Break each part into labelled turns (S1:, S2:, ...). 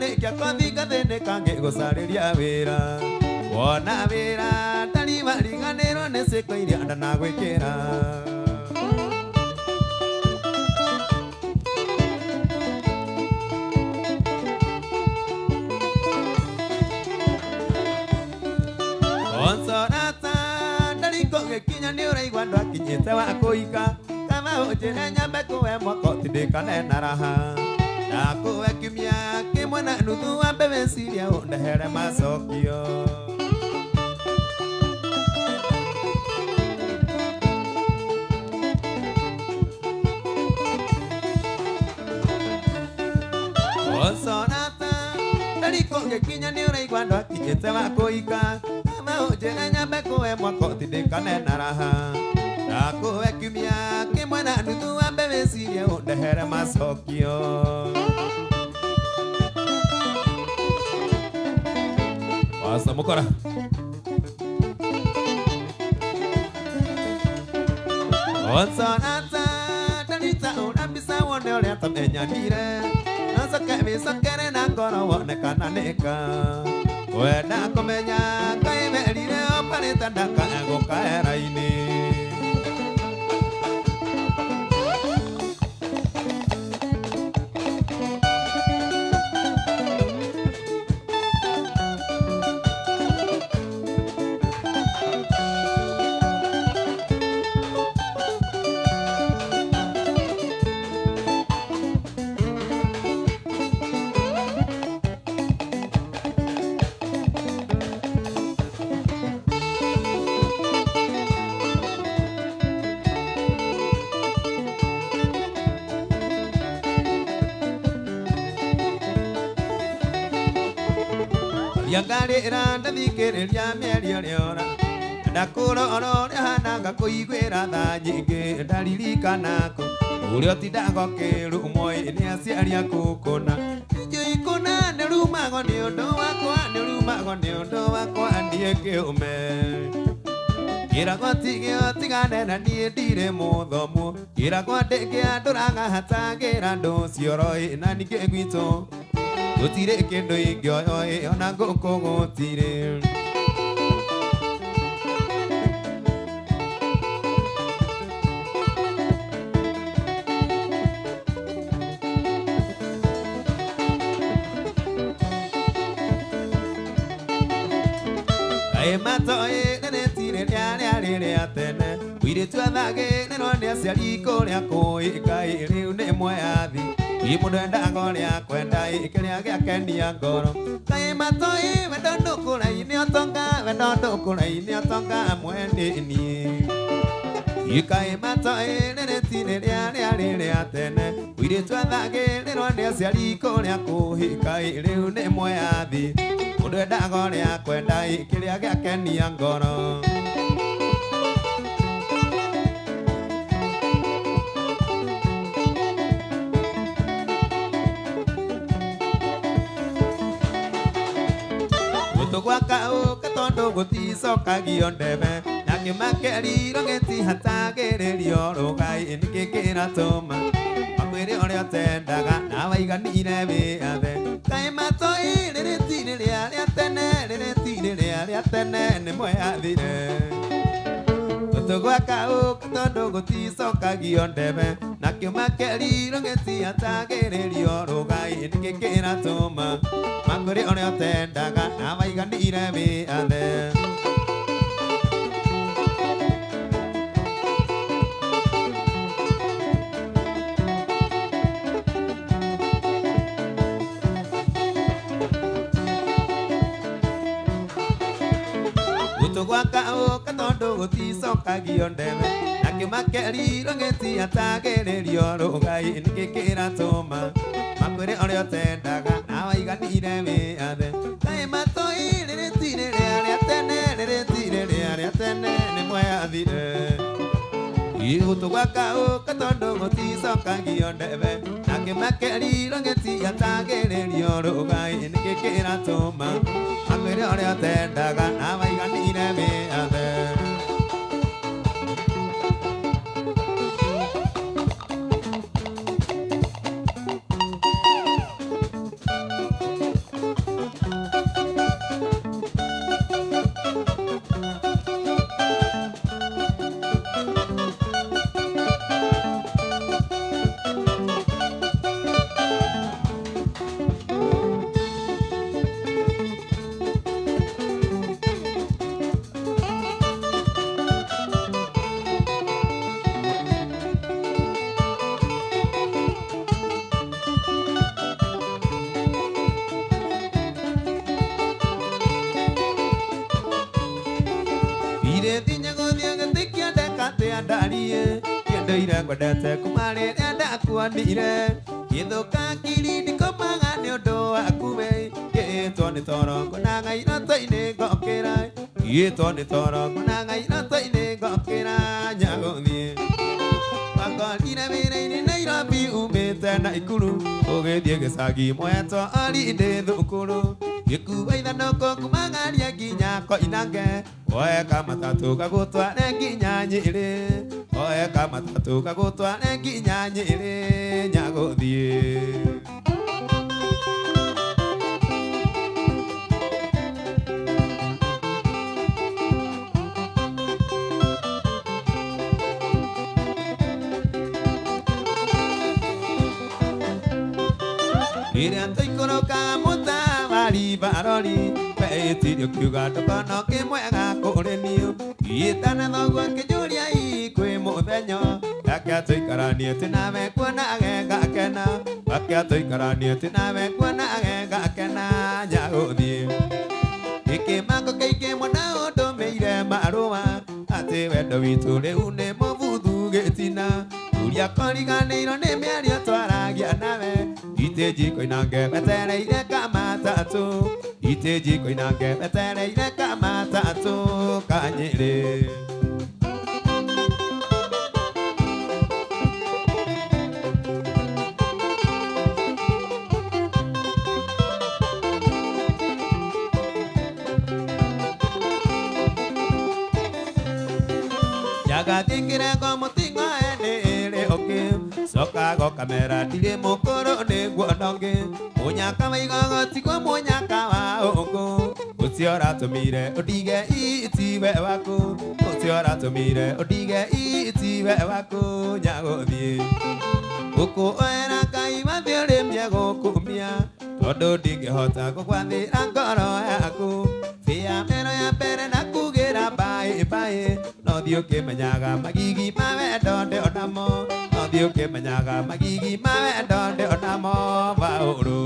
S1: Rĩkia kothi ngathĩnĩka ngĩgũcarĩria wĩra wona wĩra ndariwariganĩrwo nĩ ciĩko iria ndanagwĩkĩra. Consolata ndariko gĩkinya nĩ ũraigua ndwakinyĩte wa kũika kama ũnjĩre nyambe kũwe mwako tindĩkane na raha ndakũwe kiumia kĩmwe na nuthu wambe wĩcirie ũndehere macokio. Consolata ndariko gĩkinya nĩ ũraigua ndwakinyĩte wa kũika kama ũnjĩre nyambe kũwe mwako tindĩkane na raha ndakũwe kiumia kĩmwe na nuthu wambe wĩcirie ũndehere macokio. Wasa mukora. Consolata ndarita ũra mbica wone ũrĩa tamenyanire nacoke wĩcokere na ngoro wone kana nĩka wenda kũmenya kaĩ werire ũmbarĩte ndakae gũkaera-inĩ. Ngarĩra ndathikĩrĩria mĩario rĩora ndakũrora ũrĩa hana ngakũiguĩra tha nyingĩ ndaririkana kũ ũrĩa ũtindaga ũkĩrumwo nĩ aciari aku kũna njũĩ kũna nĩũrumagwo nĩ ũndũ wakwa nĩũrumagwo nĩ ũndũ wakwa niĩ kĩũme kĩragwo tige ũtigane na niĩ ndirĩ mũthomu kĩragwo ndĩngĩandũraga hatangĩra ndũ cioro na ningĩ gwitũ gũtirĩ kĩndũ ingĩoyo ona ngũkũ gũtirĩ. Kaĩ matoĩ rĩrĩ rĩarĩa rĩrĩa tene mũirĩtu athagĩrĩrwo nĩ aciari kũrĩa kũĩkaĩ rĩu nĩ mweathi ĩ mũndũ endaga ũrĩa kwenda kĩrĩa gĩakenia ngoro kaĩ matoĩ wendo ndũkũra-inĩ ũtonga wendo ndũkũra-inĩ ũtonga mwene niĩ ikaĩ matoĩ rĩrĩ ti rĩrĩa rĩarĩ rĩa tene mũirĩtu athagĩrĩrwo nĩ aciari kũrĩa kũhikaĩ rĩu nĩ mweathi mũndũ endaga ũrĩa kwenda kĩrĩa gĩakenia ngoro. Gũtũ gwaka tondũ gũticokagio ndebe na kĩmakerirwo gĩtihatagĩrĩrio rũgai nĩkĩ kĩratũma makwĩre ũrĩa ũtendaga na waiganire wĩathe kaĩ matoĩ rĩrĩ ti rĩrĩa rĩa tene rĩrĩ ti rĩrĩa rĩa tene nĩ mweathire. Gũtũ gwaka tondũ gũticokagio ndebe na kĩmakerirwo gĩtihatagĩrĩrio rũgai nĩkĩ kĩratũma makwĩre ũrĩa ũtendaga na waiganire wĩathe. Gũtũ gwaka tondũ gũticokagio ndebe na kĩmakerirwo gĩtihatagĩrĩrio rũgai nĩkĩ kĩratũma makwĩre ũrĩa ũtendaga na waiganire wĩathe kaĩ matoĩ rĩrĩ ti rĩrĩa rĩa tene rĩrĩ ti rĩrĩa rĩa tene nĩ mweathire. Gũtũ gwaka tondũ gũticokagio ndebe na kĩmakerirwo gĩtihatagĩrĩrio rũgai nĩkĩ kĩratũma makwĩre ũrĩa ũtendaga na waiganire wĩathe. ũrĩa ndariĩ Kĩndũire ngwendete kuma rĩrĩa ndakuonire Gĩthũka ngiri ndikomaga nĩ ũndũ waku we Gĩtwo nĩ toro ngonaga iroto-inĩ ngokĩra Gĩtwo nĩ toro ngonaga iroto-inĩ ngokĩra Nyagũthiĩ Wakorire wĩra-inĩ Nairobi umĩte Naikuru Ũgĩthiĩ gĩcagi mwetwo Orindĩ thukuru Gĩkuua ithandũkũ kuma Ng'aria nginya Koinange Oe kamatatũ gagũtware nginya Nyĩrĩ Oe kamatatũ gagũtware nginya Nyĩrĩ Nyagũthiĩ Rĩrĩa tũikũrũkaga mũtawari barori Wetire ũkiuga ndũkono kĩmwega kũrĩ niĩ Gĩtana thoguo ngĩnjũria ii kwĩ mũthenya Reke tũikaranie tĩ nawe kuonage ngakena Reke tũikaranie tĩ nawe kuonage ngakena Nyagũthiĩ Gĩkĩmako kĩingĩ mũno ũndũmĩire marũa Atĩ wendo witũ rĩu nĩ mũbuthu gĩtina Ũrĩa koriganĩirwo nĩ mĩario twaragia nawe Itĩ njiko-inange wetereire kamatatũ Itĩ njiko-inange wetereire kamatatũ Kanyĩrĩ Njagathiĩ kĩrengo mũting'oe nĩ ĩrĩ ũkĩ Coka gokamera ndirĩ mũkũrũ nĩguo ndongi Mũnyaka wa igogo tiguo mũnyaka wa ũngũ Ũcio ũratũmire ũndige itiwe waku Ũcio ũratũmire ũndige itiwe waku Nyagũthiĩ Gũkũoera Ngai wathiĩ ũrĩmie gũkumia Tondũ ndingĩhota gũgwathĩra ngoro yaku Bĩa mĩro ya mbere na kugĩra mbaĩ mbaĩ No thiĩ ũkĩmenyaga magigi ma wendo ndĩ onamo No thiĩ ũkĩmenyaga magigi ma wendo ndĩ onamo Baũrũ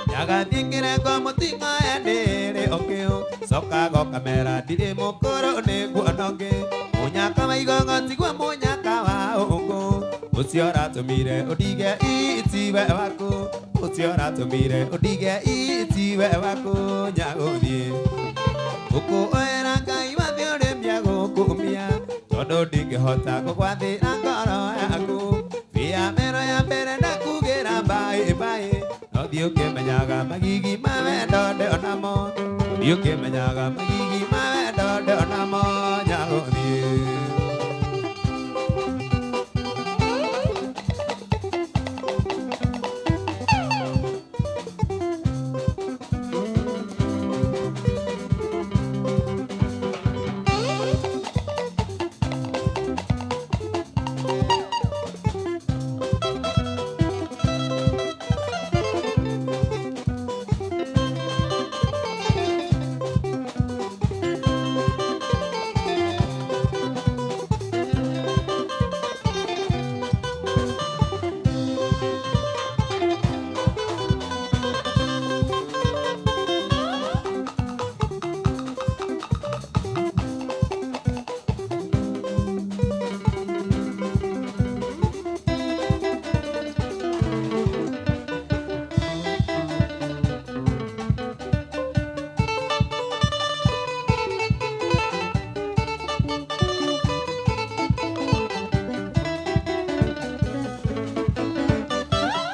S1: Njagathiĩ kĩrengo mũting'oe nĩrĩ ũkĩũ Coka gokamera ndirĩ mũkũrũ nĩguo ndongi Mũnyaka wa igogo tiguo mũnyaka wa ũngũ Ũcio ũratũmire ũndige itiwe waku Ũcio ũratũmire ũndige itiwe waku Nyagũthiĩ Gũkũoera Ngai wathiĩ ũrĩmie gũkumia Tondũ ndingĩhota gũgwathĩra ngoro yaku Bĩa mĩro ya mbere na kugĩra mbaĩ mbaĩ No thiĩ ũkĩmenyaga magigi ma wendo ndĩ onamo Thiĩ ũkĩmenyaga magigi ma wendo ndĩ onamo Nyagũthiĩ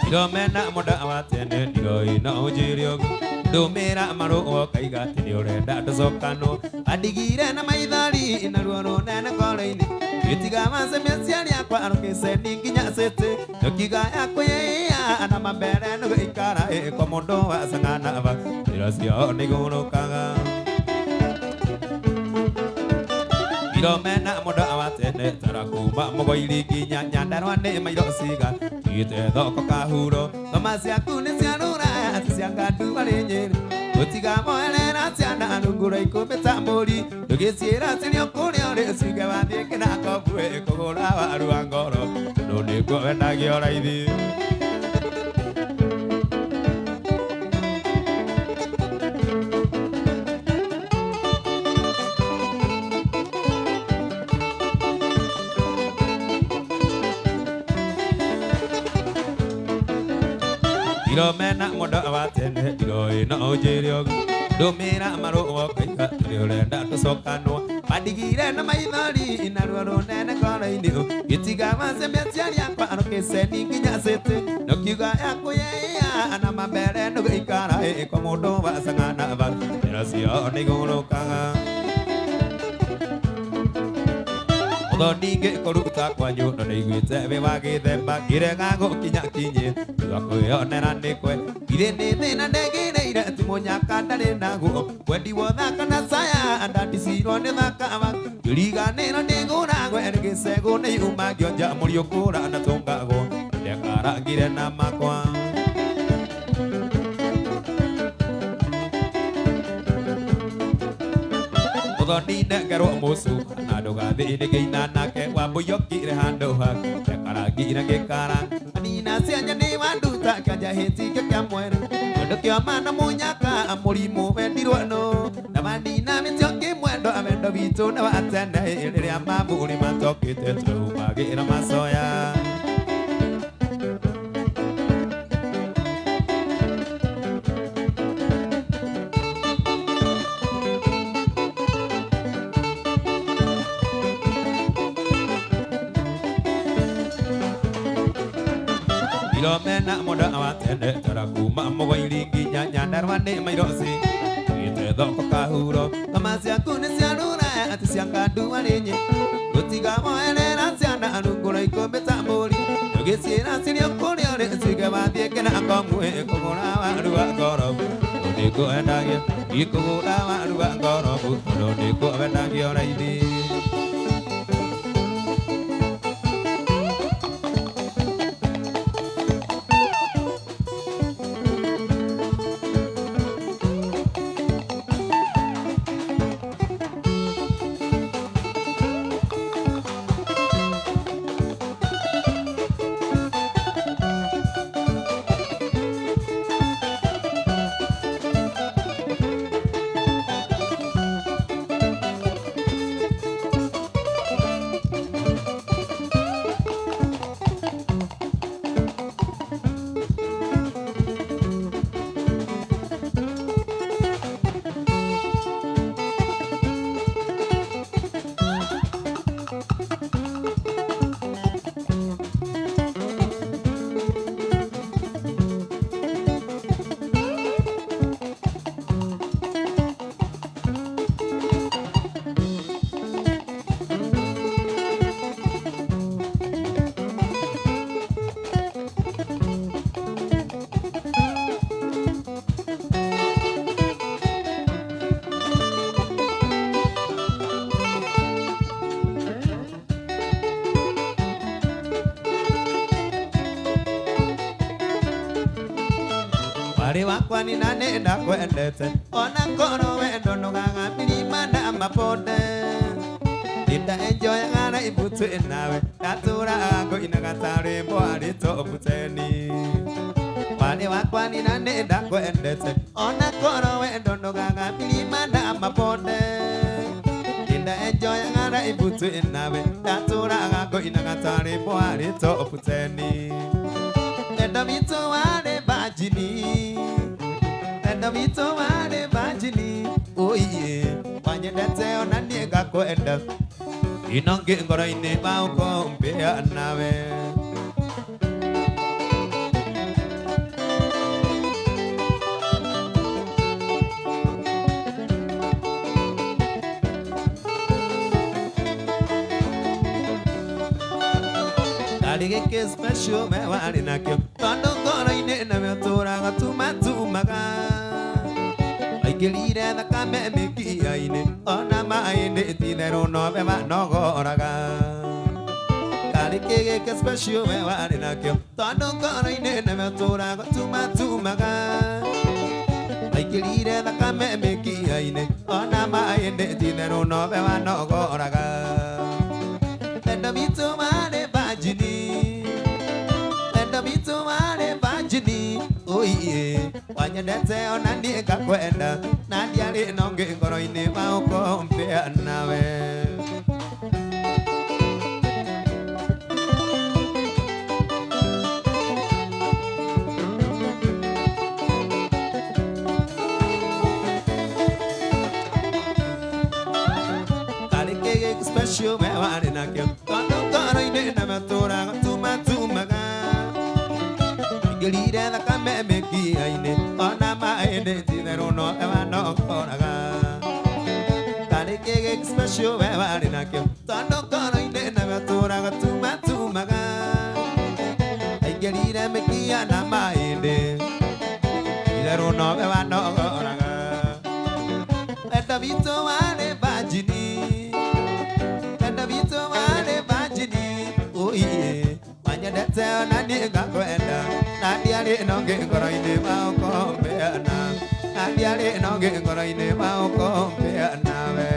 S1: Ndiromena mũnda wa tene ndiroi no ũnjĩre ũguo Ndũmĩra marũa ũkaiga atĩ nĩũrenda tũcokanwo Andigire na maithori na ruo rũnene ngoro-inĩ Gĩtiga macemia aciari akwa rũkĩceni nginya cĩtĩ Tũkigaya kwĩya na mambere nĩgũikara kwa mũndũ wa cang'anaba Njĩra ciao nĩigũrũkaga Ndiromena mũnda wa tene tara kuma mũgoiri nginya Nyandarua nĩ mairo ciga Gĩte thoko kahuro Thoma ciaku nĩ cia rũraya ti cia ngandu arĩ Nyĩrĩ Gũtiga moerera ciana rungu rungu rwa ikũmbĩ ta mbũri ndũgĩciĩra cirio kũrĩa ũrĩ ciuge wathiĩ kĩnako mbue kũgũra waru wa ngoro tondũ nĩguo wendagio raithi. Iromena mũndũ wa tene iroĩ no ũnjĩre ũguo ndũmĩra marũa ũkaiga ũrĩa ũrenda tũcokanwo mandigire na maithori na ruo rũnene ngoro-inĩ gĩtiga macembe aciari akwa rũkĩceni nginya cĩtĩ nũkiuga yakũyeia na mambere ndũgĩikara kwa mũndũ wa cang'ana njĩra ciao nĩigũrũkaga. Mũthoni ngĩkũruta kwanyu no nĩiguĩte wĩ wa gĩthemba ngĩrega gũkinya kinyĩ thutha kwĩyonera nĩkwe githĩ nĩ thĩna ndegĩrĩire ti mũnyaka ndarĩ naguo wendi wothaka na saya ndandicirwo nĩ thakawa ngĩriganĩrwo nĩngũragwe nĩ gĩcegũ nĩ yumagio nja mũriũkũra na tũngagwo ndekarangire na makwa. Mũthoni ndengerwo mũcuka na ndũgathiĩ ngĩina nake wambũiyũkire handũ hake ndekarangire ngĩkara anina cianya nĩ wanduta kĩanja hĩtike kĩa mwere tondũ kĩoma na mũnyaka mũrimũ wendirwo nũ na wanina mĩtio kĩmwendo wendo witũ nĩ wa tene rĩrĩa maburi matokĩte tũrahumagĩra macoya. Iromena mũndũ wa tene tara kuma mũgwairi nginya Nyandarua nĩ mairoci gĩte thoko kahuro ngoma ciaku nĩ cia rũraya atĩ cia kandua nĩ nyĩ gũtiga moerera ciana rungu rwa ikũmbĩ ta mbũri ndũgĩciĩra cirio kũrĩa ũrĩ ciuge wathiĩ kĩnako mbue kũgũra waru wa ngoro tondũ nĩkuo wendagio ikũgũra waru wa ngoro tondũ nĩkuo wendagio raithi. Warĩ wakwa ni na nĩ ndakwendete ona ngoro wendo ndũgaga mĩrima na mabonde ndinda enjoyaga na ibutu nawe ndatũraga ngũinaga ta rwĩmbo arĩ top ten. Warĩ wakwa ni na nĩ ndakwendete ona ngoro wendo ndũgaga mĩrima na mabonde ndinda enjoyaga na ibutu nawe ndatũraga ngũinaga ta rwĩmbo arĩ top ten. Wendo witũ warĩ virgin, wendo witũ warĩ virgin, oiye wanyendete ona niĩ ngakwenda ino ngĩ ngoro-inĩ waũkombĩa nawe. Karĩ gĩkĩ special we warĩ nakĩo tondũ ngoro-inĩ nawe ũtũraga tumatumaga aingĩrire thakame mĩkiha-inĩ ona maĩ-inĩ ti-itherũ nowe wanogoraga. Karĩ kĩ gĩkĩ special we warĩ nakĩo tondũ ngoro-inĩ nawe ũtũraga tumatumaga aingĩrire thakame mĩkiha-inĩ ona nowe wanogoraga wendo witũ warĩ virgin wendo witũ warĩ virgin oiye wanyendete ona niĩ ngakwenda na ndiarĩ na ũngĩ ngoro-inĩ wa ũkompea nawe. Special me warĩ nakĩo tondũ ngoro-inĩ na matũraga tumatumaga ingĩrire thakame mĩkiha-inĩ ona maĩ ndĩ titherũ nowe wanogoraga karĩ kĩgĩki special we warĩ nakĩo tondũ ngoro-inĩ na matũraga tumatumaga aingĩrire mĩkiha na maĩ ndĩ titherũ nowe wanogoraga wendo witũ warĩ virgin wanyendete ona niĩ ngakwenda na ndiarĩ na ũngĩ ngoro-inĩ wa ũkompea na ndiarĩ na ũngĩ ngoro-inĩ wa ũkompea nawe.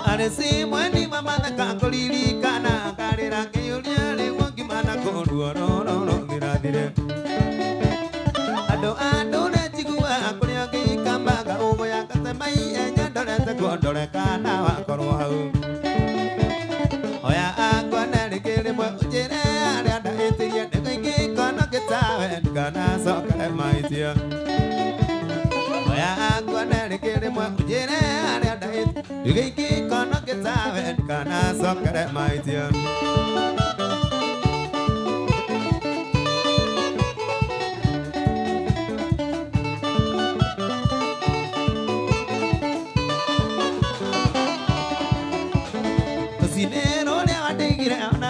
S1: Aresi mweni mama ngakũririkana ngarĩra ngĩyũria rĩu ngima na kũruo rũrũ rũthirathire andũ a ndũre njiguaga kũrĩa ngĩikamaga ũgũya ngatema ihenya ndorete kuo ndore kana wakorwo hau oya akwa na rĩngĩ rĩmwe ũnjĩre arĩa ndahĩtirie nĩguo ingĩkono ngĩtawe ndikanacokere mahĩtia oya akwa na rĩngĩ rĩmwe ũnjĩre arĩa ndahĩtirie nĩguo ingĩkono ngĩtawe ndikanacokere mahĩtia.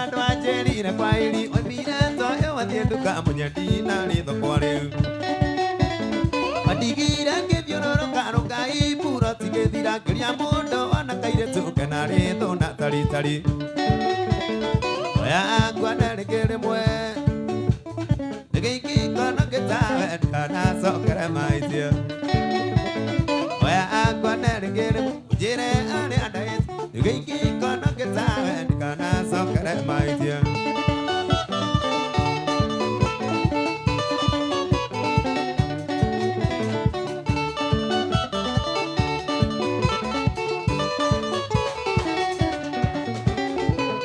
S1: Ndwanjĩrire kwa iri oimire toyo wathiĩ nduka mũnyendi na rĩ thoko rĩu wandigire ngĩthiũrũrũka rũkai mburoti ngĩthira ngĩria mũndũ ona kairĩtu kena rĩ thũna taritari oya akwa na rĩngĩ rĩmwe nĩguo ingĩkono ngĩtawe ndikanacokere mahĩtia oya akwa na rĩngĩ rĩmwe ũnjĩre arĩa ndahĩtia nĩguo ingĩkono ngĩtawe ndikanacokere mahĩtia.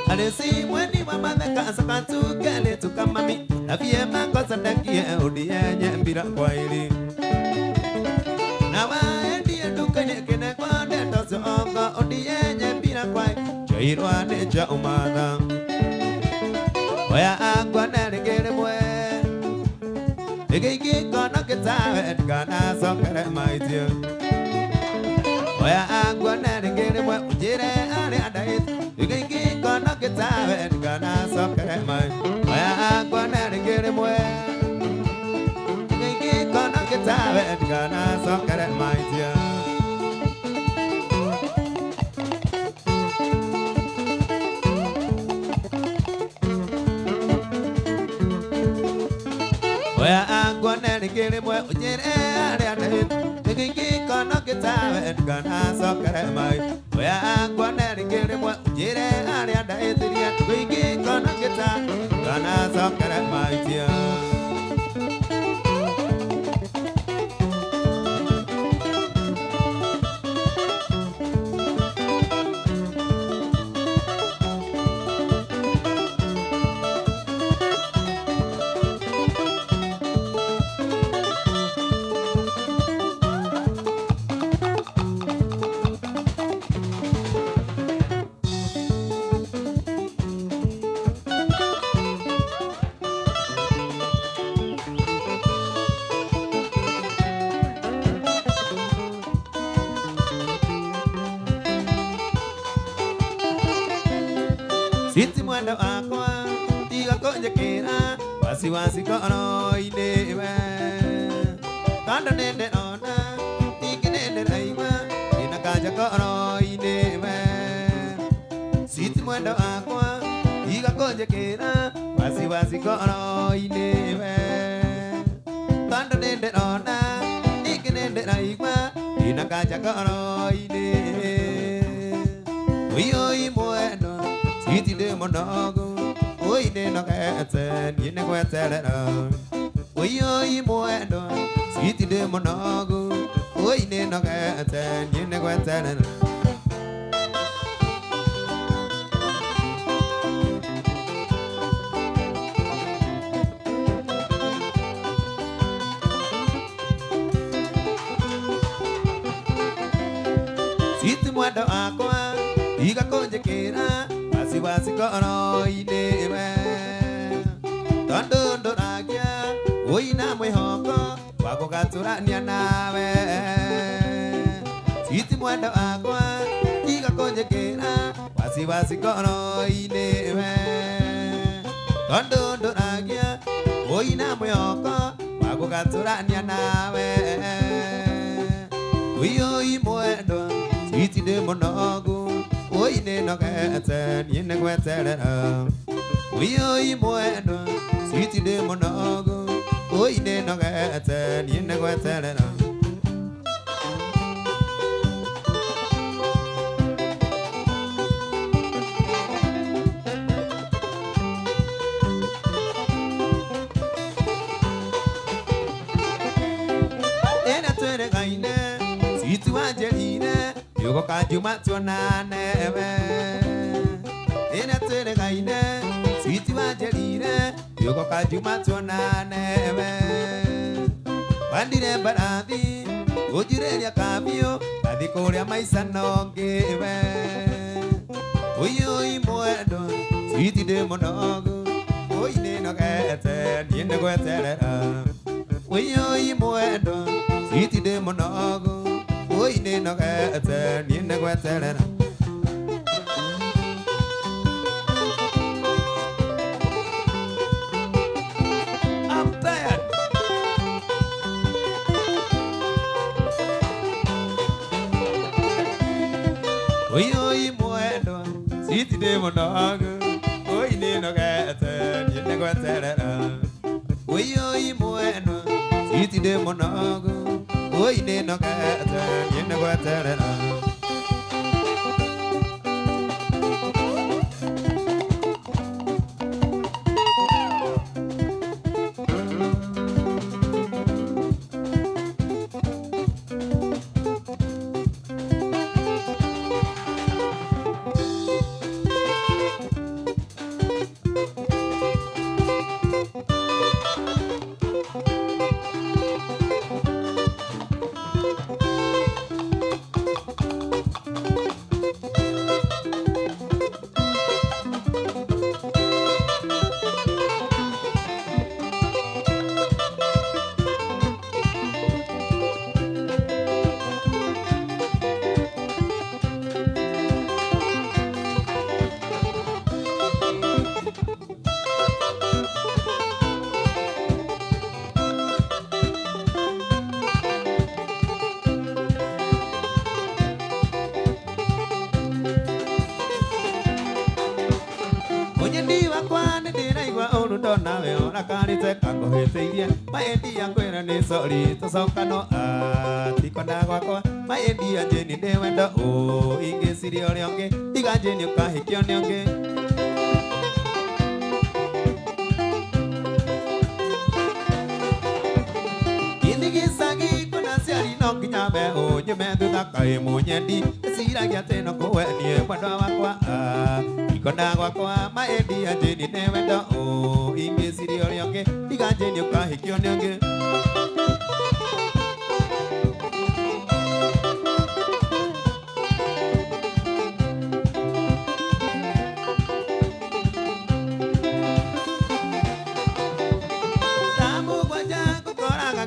S1: Aresi mweni wa matheka sakatukele tukamami na vyema ngosa ndakie udie nyembira kwa iri na waendie nduka-inĩ kĩnegwa ndeto ciongo ũndie nyembira kwa njoirwa nĩ nja ũmatha oya akwa na rĩngĩ rĩmwe nĩguo ingĩkono ngĩtawe ndikanacokere mahĩtia oya akwa na rĩngĩ rĩmwe ũnjĩre arĩa ndahĩtia nĩguo ingĩkono ngĩtawe ndikanacokere mahĩtia oya akwa na rĩngĩ rĩmwe nĩguo ingĩkono ngĩtawe ndikanacokere mahĩtia. Oya akwa na rĩngĩ rĩmwe ũnjĩre arĩa ndahĩtia nĩguo ingĩkono ngĩtawe ndikanacokere mahĩtia oya akwa na rĩngĩ rĩmwe ũnjĩre arĩa ndahĩtirie nĩguo ingĩkono ngĩtawe ndikanacokere mahĩtia. mwendo wakwa tiga kũnjĩkĩra wasiwasi ngoro-inĩ we tondũ nĩndĩrona ningĩ nĩndĩraigua ndĩna kanja ngoro-inĩ we Sweet mwendo wakwa tiga kũnjĩkĩra wasiwasi ngoro-inĩ we tondũ nĩndĩrona ningĩ nĩndĩraigua ndĩna kanja ngoro-inĩ Oi mwendo sweet ndĩ mũnogu oi nĩnogete niĩ nĩgweterera Oi mwendo sweet ndĩ mũnogu oi nĩnogete niĩ nĩgweterera Sweet mwendo wakwa tiga kũnjĩkĩra wasiwasi ngoro-inĩ we tondũ ndũragia oi na mwĩhoko wa gũgatũrania nawe Sweet mwendo wakwa tiga kũnjĩkĩra wasiwasi ngoro-inĩ we tondũ ndũragia oi na mwĩhoko wa gũgatũrania nawe Oi mwendo sweet ndĩ mũnogu oi nĩnogete niĩ nĩgweterera Oi mwendo sweet ndĩ mũnogu oi nĩnogete niĩ nĩgweterera Ĩrĩa twĩrĩgaine sweet wanjĩrire nĩũgũka Juma tuonane we Ĩrĩa twĩrĩgaine sweet wanjĩrire nĩũgũka Juma tuonane we Wandire mbarathi ũnjirĩria kabiũ ngathi kũrĩa maica nongĩ we Oi mwendo sweet ndĩ mũnogu oi nĩnogete niĩ nĩgweterera Oi mwendo sweet ndĩ mũnogu oi nĩnogete niĩ nĩgweterera I'm tired. Oi mwendo sweet ndĩ mũnogu oi nĩnogete niĩ nĩgweterera Oi mwendo sweet ndĩ mũnogu oi nĩnogete niĩ nĩgweterera Mũnyendi wakwa nĩndĩraigua ũru ndona we ũrakarĩte kangũhĩtĩirie maendia ngwĩra nĩ sorry tũcoka no atikwenda gwakwa maendia njĩni nĩ wendo ũ ingĩciria ũrĩa ũngĩ tiga njĩni ũkahikio nĩ ũngĩ Gĩthĩ gĩcagi kwĩna aciari no nginya mbeũ nyume thutha kaĩ mũnyendi eciragia atĩ no kũwenie mwendwa wakwa ikonda gwakwa maendia njĩni nĩ wendo ũ ingĩciria ũrĩa ũngĩ tiga njĩni ũkahikio nĩ ũngĩ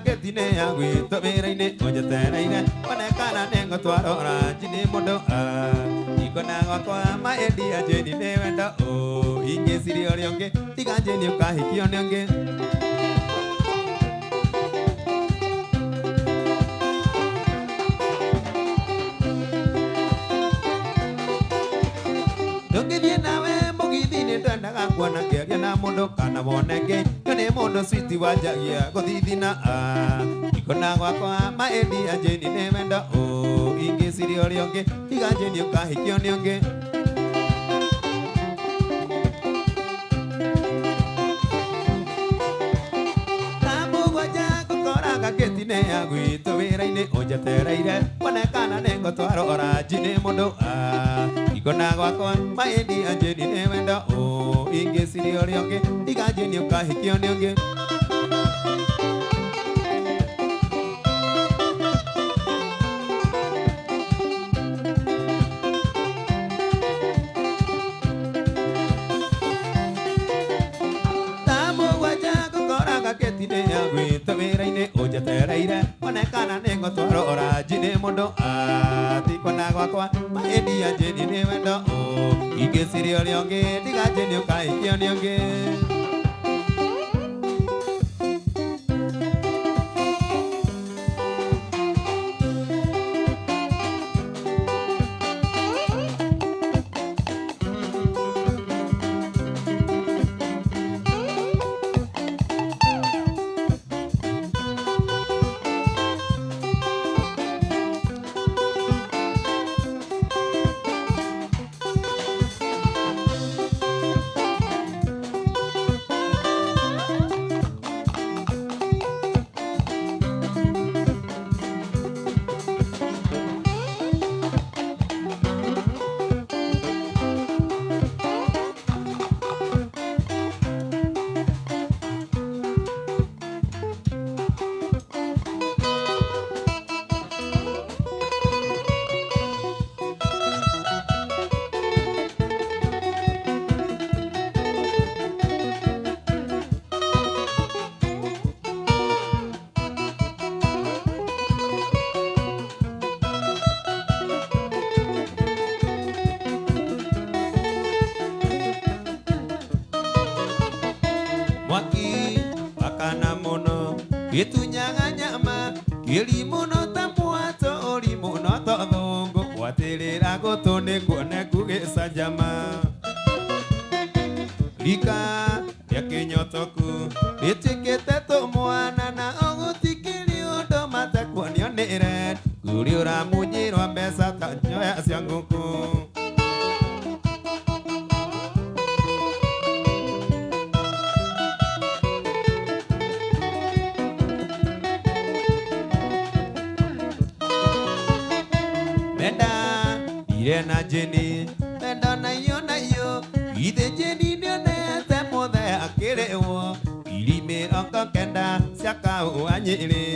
S1: Ngĩtine ya gwitũ wĩra-inĩ ũnjetereire onekana nĩngũtwarora njini mũndũ Ikona gwakwa maendia Jane nĩ wendo ingĩciria ũrĩa ũngĩ tiga Jane ũkahikio nĩ ũngĩ. Ndũngĩthiĩ nawe mũgithi-inĩ ndwendaga kuona ngĩaria na mũndũ kana wone ngĩ yo nĩ mũndũ switi wanjagia gũthithina ikona gwakwa maendia Jane nĩ wendo ingĩciria ũrĩa ũngĩ tiga Jane ũkahikio nĩ ũngĩ. Thaa mũgwanja ngũkoraga gĩti-inĩ ya gwitũ wĩra-inĩ ũnjetereire wone kana nĩngũtwarwo oranji nĩ mũndũ ikona gwakwa maendia Jane nĩ wendo ingĩciria ũrĩa ũngĩ tiga Jane ũkahikio nĩ ũngĩ. Thaa mũgwanja ngũkoraga gĩti-inĩ ya gwitũ wĩra-inĩ ũnjetereire wone kana nĩngũtwarwo oranji nĩ mũndũ tikona gwakwa maendia Jane nĩ wendo ingĩciria ũrĩa ũngĩ tiga Jane ũkahikio nĩ ũngĩ. Mwaki wakana mũno gĩtunyaga nyama kĩri mũno ta mwatũ ũri mũno ta thũngũ gwatĩrĩra gũtũ nĩkuoneku gĩcanjama. Rika rĩa kĩnyotoku rĩtuĩkĩte tũmwana na ũgũtikĩrĩ ũndũ matekuonio nĩ red kũrĩ ũramunyĩrwo mbeca ta nyoya cia ngũkũ. Menda ire na Jane menda na iyo ithe Jane nĩonete mũthe akĩrĩwo ngiri mĩrongo kenda cia kahũa Nyĩrĩ.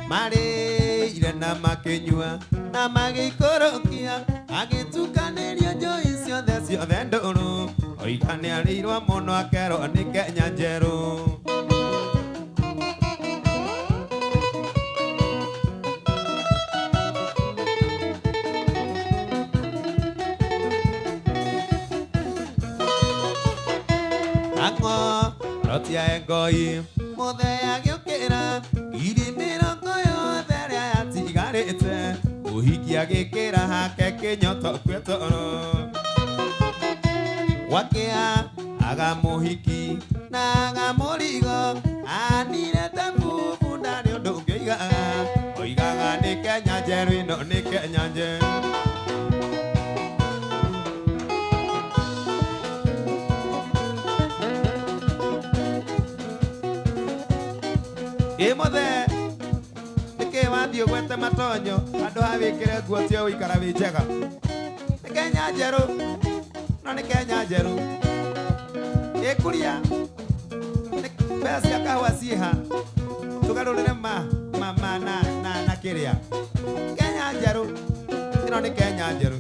S1: Marĩire na makĩnyua na magĩikũrũkia agĩtukanĩrio njohi ciothe ciothe ndũrũ oiga nĩarĩirwo mũno akerwo nĩ Kenya njerũ. Ang'o rotia engoi mũthe agĩũkĩra ngiri mĩrongo yothe ĩrĩa yatigarĩte mũhiki agĩkĩra hake kĩnyoto kue toro. Gwakĩa aga mũhiki na aga mũrigo anire ta bubu ndarĩ ũndũ ũngĩ oigaga oigaga nĩ Kenya njerũ ĩno nĩ Kenya njerũ. Ĩ mũthe nĩkĩ wathiĩ ũgwete matonyo handũ ha wĩkĩre nguo cia gũikara wĩ njega? Nĩ Kenya njerũ no nĩ Kenya njerũ. Ĩ kuria mbeca cia kahũa ciĩha tũgarũrĩre ma ma ma na na na kĩrĩa Kenya njerũ ĩno nĩ Kenya njerũ.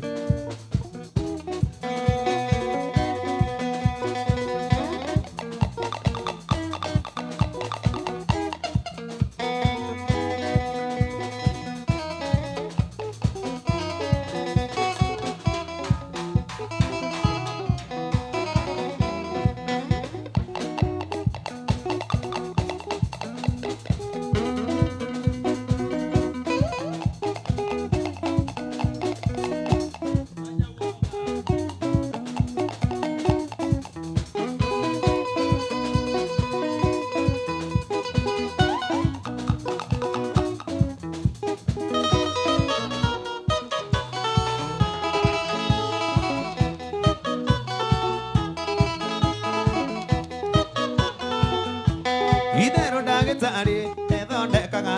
S1: Itherũ ndagĩtarĩ ethondekaga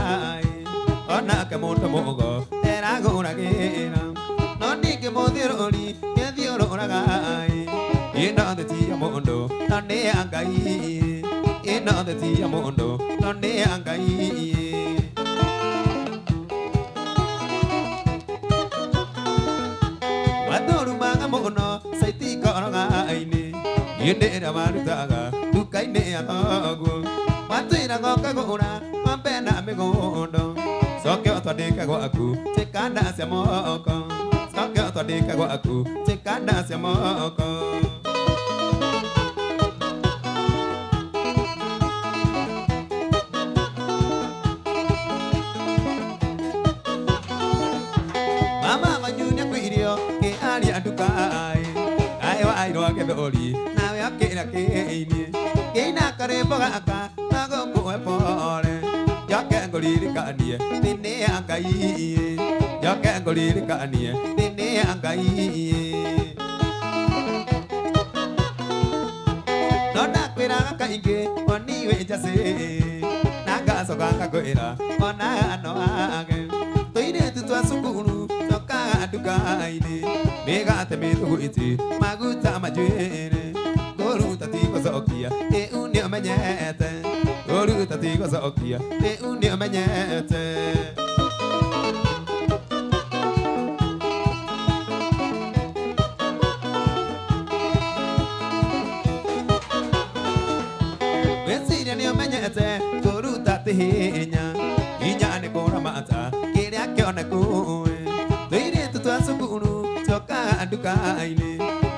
S1: onake mũndũ mũgo eragũragĩra no ningĩ mũthiũrũri nĩathiũrũraga ĩno thĩ ti ya mũndũ no nĩ ya Ngai ĩno thĩ ti ya mũndũ no nĩ ya Ngai. Watũrumaga mũno caitikoroga-inĩ hĩndĩ ĩrĩa warutaga nduka-inĩ ya thoguo watwĩraga ũkagũra ng'ombe na mĩgũndo coke ũtwandĩke gwaku cikanda cia moko coke ũtwandĩke gwaku cikanda cia moko. Mama wanyu nĩakwĩirio kĩaria nduka-ĩ kaĩ wairwo gĩthũri nawe ũkĩra kĩini kĩina karĩmbo gaka no gũkũhe pore njoke ngũririkanie thĩ nĩ ya Ngai njoke ngũririkanie thĩ nĩ ya Ngai. No ndakwĩraga kaingĩ woni wĩ njacĩ na ngacoka ngakwĩra ona no age tũirĩtu twa cukuru tũkaga nduka-inĩ mĩgate mĩthugwiti maguta manjuĩrĩ kũruta ti gũcokia rĩu nĩũmenyete kũruta ti gũcokia rĩu nĩũmenyete. Gwĩciria nĩũmenyete kũruta ti hinya hinya nĩ kũramata kĩrĩa kĩoneku tũirĩtu twa cukuru tũkaga nduka-inĩ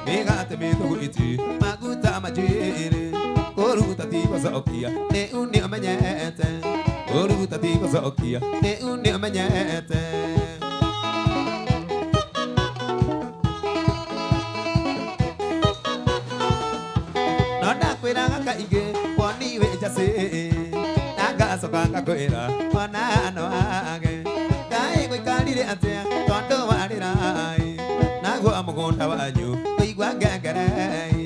S1: mĩgate mĩthugwiti maguta manjuĩrĩ kũruta ti gũcokia rĩu nĩũmenyete kũruta ti gũcokia rĩu nĩũmenyete. No ndakwĩraga kaingĩ woni wĩ njacĩ na ngacoka ngakwĩra ona no age kaĩ gũikarire atĩa tondũ warĩra-ĩ naguo mũgũnda wanyu kũigua ngengere-ĩ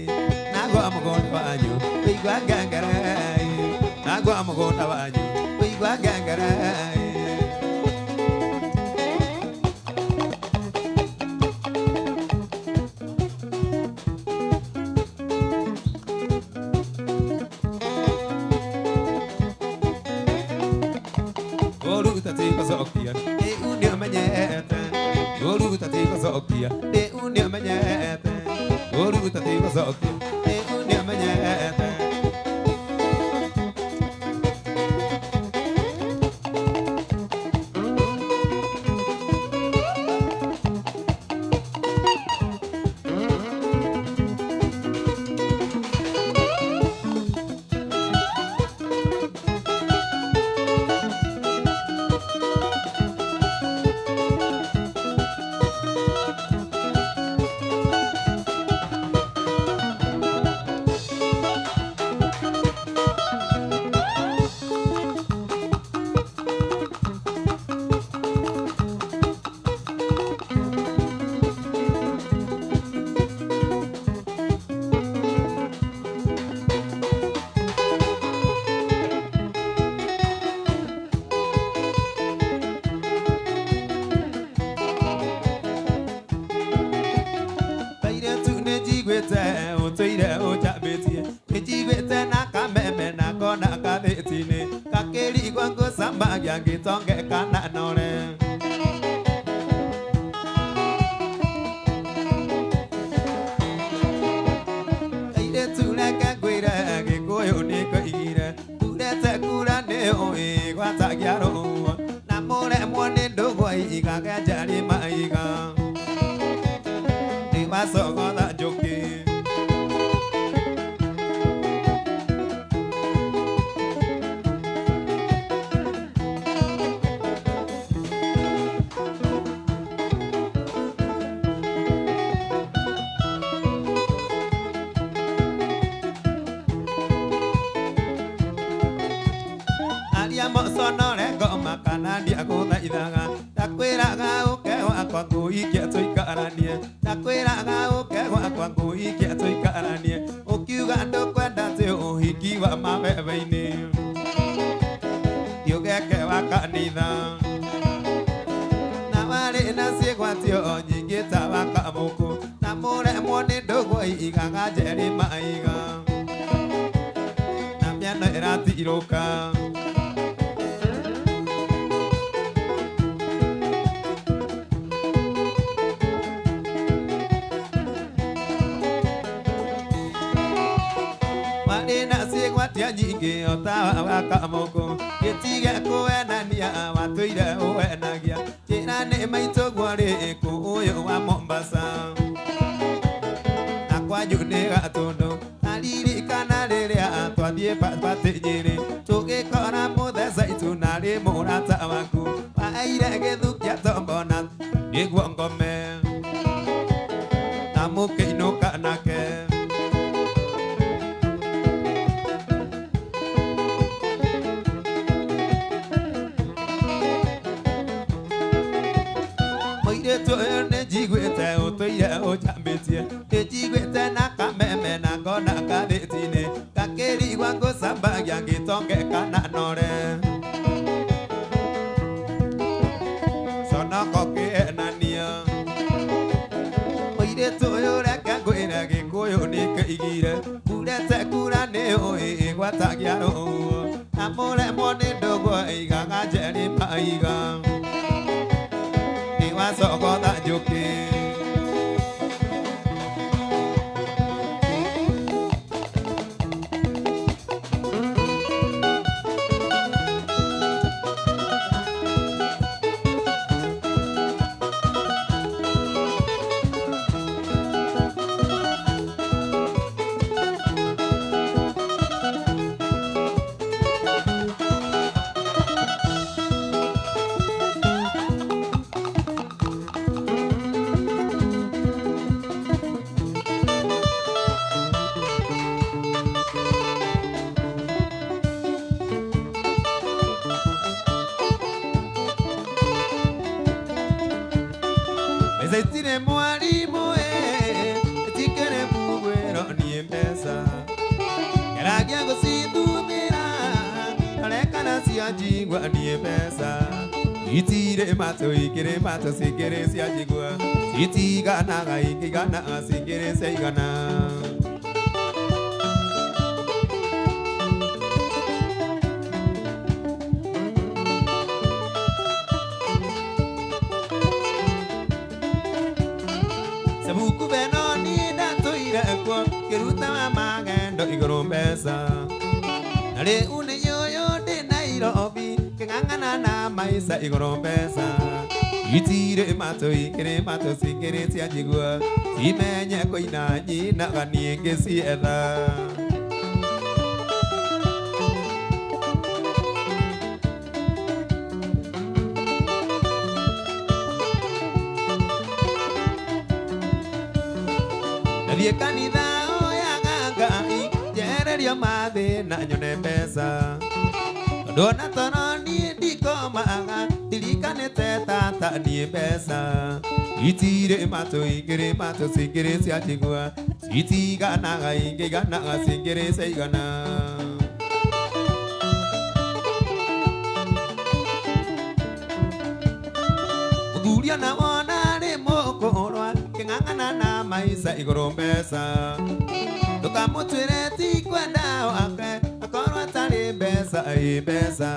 S1: naguo mũgũnda wanyu kũigua ngengere-ĩ naguo mũgũnda wanyu kũigua ngengere-ĩ. Kũruta ti gũcokia rĩu nĩũmenyete kũruta ti gũcokia rĩu nĩũmenyete kũruta ti gũcokia rĩu nĩũmenyete. Kairĩtu nĩnjiguĩte ũtũire ũnjambĩtie nĩnjiguĩte na kameme na kona gathĩti-inĩ gakĩrigwo ngũcamagia ngĩtonge kana nore. Kairĩtu reke ngwĩre Gĩkũyũ nĩkoigire urete kura nĩũĩ gwatagia rũhuho na mũremwo nĩ ndũgũ igagenja maiga nĩwacogotha njũkĩ. Aria moconore ngoma kana ndiagũthaithaga ndakwĩraga ũke gwakwa ngũikie tũikaranie ndakwĩraga ũke gwakwa ngũikie tũikaranie ũkiuga ndũkwenda atĩ ũhiki wa mabebe-inĩ. Kanitha na warĩ na ciĩgwatio nyingĩ ta wa Kamũkũ na mũremwo nĩ ndũgũ igaga njerĩ maiga na mĩano ĩratirũka. Ciĩgwatia nyingĩ o ta wa Kamũkũ gĩtige kũwenania watũire ũwenagia njĩra nĩ maitũguo rĩ kũ ũyũ wa Mombasa na kwanyu nĩ Gatũndũ na ririkana rĩrĩa twathiĩ batĩ Nyĩrĩ tũgĩkora mũtheca itu narĩ mũrata waku waire gĩthukia tombo na nĩguo ngome na mũkĩinũka nake. Mũirĩtu ũyũ nĩ njiguĩte ũtũire ũnjambĩtie nĩ njiguĩte na kameme na ngona ngathĩti-inĩ ngakĩrigwa ngũcambagia ngĩtongeka na nore conoko kĩenania. Mũirĩtu ũyũ reke ngwĩre Gĩkũyũ nĩ kĩigire kurete kura nĩ ũĩ ĩgwatagia rũhuho na mũremwo nĩ ndũgũ ĩigaga njerĩ maiga wasogotha njũkĩ. Mbeca itirĩ mwarimũ itikĩrĩ mugwĩro niĩ mbeca ngeragia gũcithumĩra arekana cia njigua niĩ mbeca itirĩ matũ ikĩrĩ matũ cingĩrĩ cia njigua citiganaga ikĩiganaga cingĩrĩ ciaigana. Sabuku beno niĩ ndatũire kuo ngĩruta wa magendo igũrũ mbeca na rĩu nĩ ũyũ ndĩ Nairobi ngĩng'ang'ana na maica igũrũ mbeca itirĩ matũ ikĩrĩ matũ cingĩrĩ cia njigua cimenye kũina nyinaga niĩ ngĩcietha. Nathiĩ kanitha oyaga Ngai njererio mathĩna nyone mbeca tondũ ona toro niĩ ndikomaga ndirikanĩte tata niĩ mbeca itirĩ matũ ingĩrĩ matũ cingĩrĩ cia njigua citiganaga ingĩiganaga cingĩrĩ ciaigana. Mũthuri ona wona rĩ mũkũrwa kĩng'ang'ana na maica igũrũ mbeca ndũkamũtuĩre ti kwenda wake akorwo atarĩ mbeca ĩ mbeca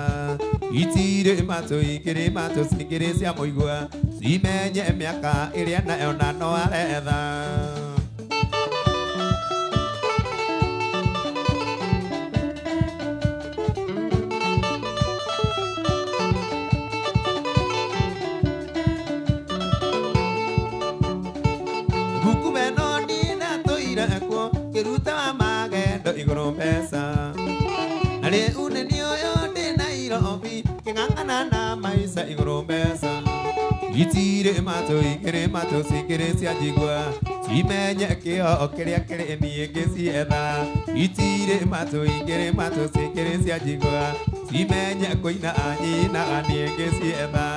S1: itirĩ matũ ikĩrĩ matũ cingĩrĩ cia mũigua cimenye mĩaka ĩrĩa nayo na no aretha. Buku beno niĩ ndatũire kuo ngĩruta wa magendo igũrũ mbeca na rĩu nĩ niĩ ũyũ ndĩ Nairobi ngĩng'ang'ana na maica igũrũ mbeca itirĩ matũ ikĩrĩ matũ cingĩrĩ cia njigua cimenye kĩo kĩrĩa kĩrĩ niĩ ngĩcietha itirĩ matũ ikĩrĩ matũ cingĩrĩ cia njigua cimenye kũina nyinaga niĩ ngĩcietha.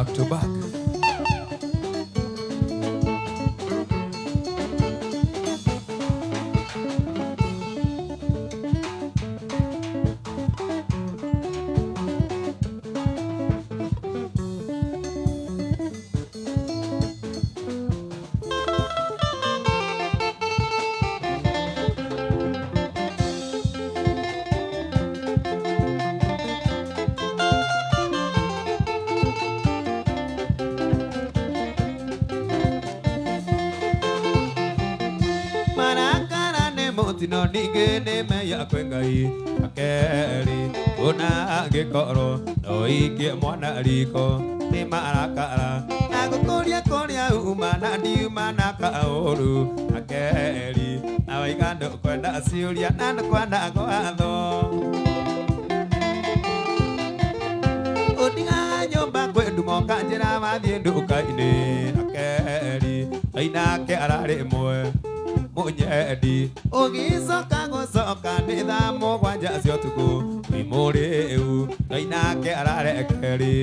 S1: Back to back. Marakara nĩ mũtino ningĩ nĩ meya kwĩ Ngai akerĩ ona angĩkorwo no ikie mwana riko nĩ marakara na gũkũria kũrĩa uma na ndiuma na kaũru akerĩ na waiga ndũkwenda ciũria na ndũkwenda gwatho ũtigaga nyũmba kwĩ ndumo kanjĩra wathiĩ nduka-inĩ akerĩ Ngai nake ararĩ ĩmwe munyendi ũgĩcoka gũcoka nĩ thaa mũgwanja cia ũtukũ wĩ mũrĩu Ngai nake ararekerĩ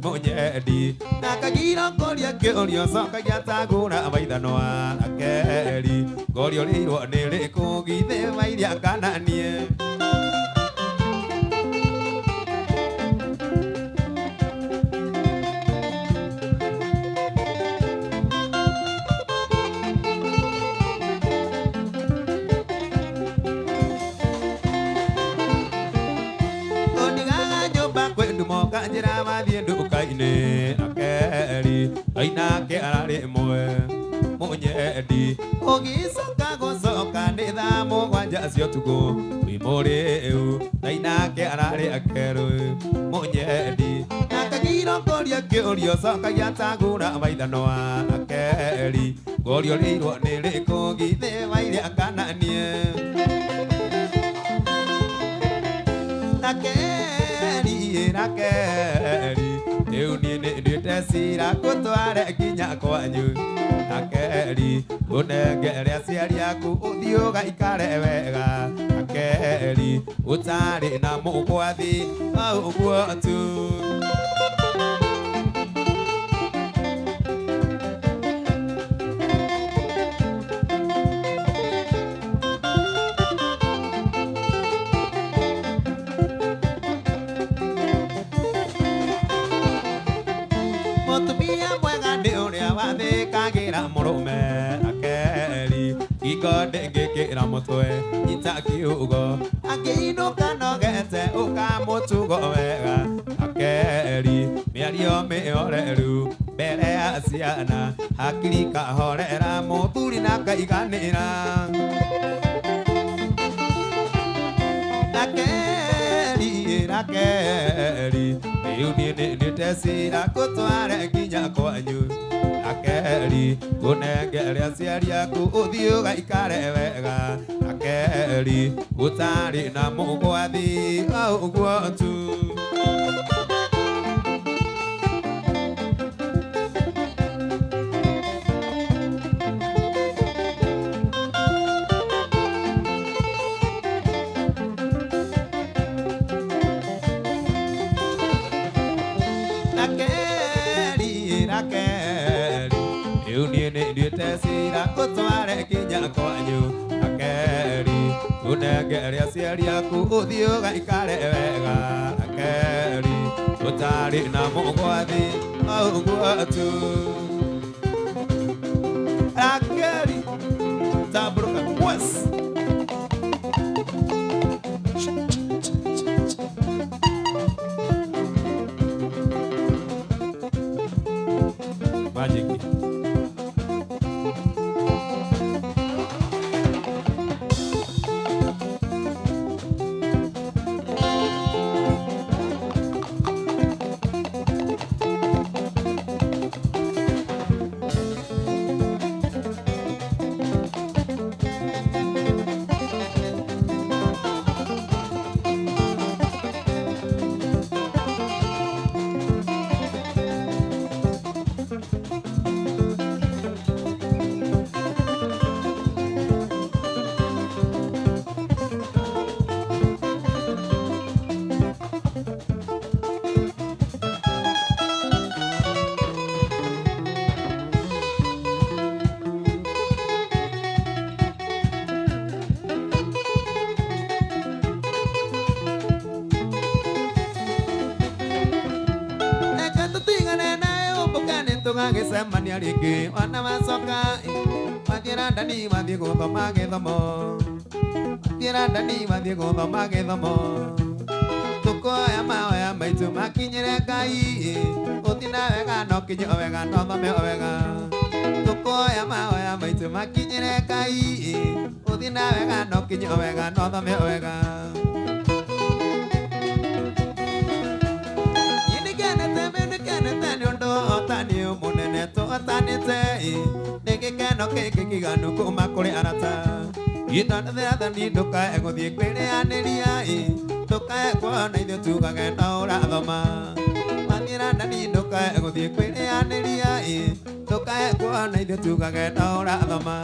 S1: munyendi na kagiro kũria kĩũria ũcokagia tagũra maithanwa akerĩ ngorio rĩirwo nĩ rĩkũ githĩ wairia kana niĩ. Kanjĩra wathiĩ nduka-inĩ akerĩ Ngai nake ararĩ ĩmwe mũnyendi ũgĩcoka gũcoka nĩ thaa mũgwanja cia ũtukũ wĩ mũrĩu Ngai nake ararĩ akerũ mũnyendi na kagiro kũria kĩũria ũcokagia tagũra maithanwa akerĩ ngorio rĩirwo nĩ rĩkũ githĩ wairia kana niĩ Rakeri, Rakeri, rĩu niĩ nĩ nduĩte cira ngũtware nginya kwanyu Rakeri, ũnengere aciari aku ũthiĩ ũgaikare wega Rakeri, ũtarĩ na mũgwathi o ũguo tu. Mũtumia mwega nĩ ũrĩa wathĩkagĩra mũrũme Rakeri ngingo ndĩngĩkĩra mũtwe nyita kiugo akĩinũka nogete ũkamũtugo wega Rakeri mĩario mĩhoreru mbere ya ciana hakiri kahorera mũthuri na kaiganĩra Rakeri, Rakeri, rĩu niĩ nĩ nduĩte cira ngũtware nginya kwanyu Rakeri, ũnengere aciari aku ũthiĩ ũgaikare wega Rakeri, ũtarĩ na mũgwathi o ũguo tu. Rakeri, Rakeri, rĩu niĩ nĩ nduĩte cira ngũtware nginya kwanyu Rakeri, ũnengere aciari aku ũthiĩ ũgaikare wega Rakeri, ũtarĩ na mũgwathi o ũguo tu. Rakeri, tambũrũka mwes. Magic. Tũgagĩcemania rĩngĩ wana wacoka wathiĩ Randani wathiĩ gũthoma gĩthomo wathiĩ Randani wathiĩ gũthoma gĩthomo tũkoya mahoya maitũ makinyĩre Ngai ũthiĩ na wega no kinye o wega no thome o wega tũkoya mahoya maitũ makinyĩre Ngai ũthiĩ na wega no kinye o wega no thome o wega nĩ mũnene tũhotanĩte nĩ gĩkeno kĩngĩ kĩganu kuma kũrĩ arata gĩtandĩthe athani ndũkae gũthiĩ kwĩrĩanĩria ndũkae kuona ithuĩ tugage no ũrathoma wathiĩ Randani ndũkae gũthiĩ kwĩrĩanĩria ndũkae kuona ithuĩ tugage no ũrathoma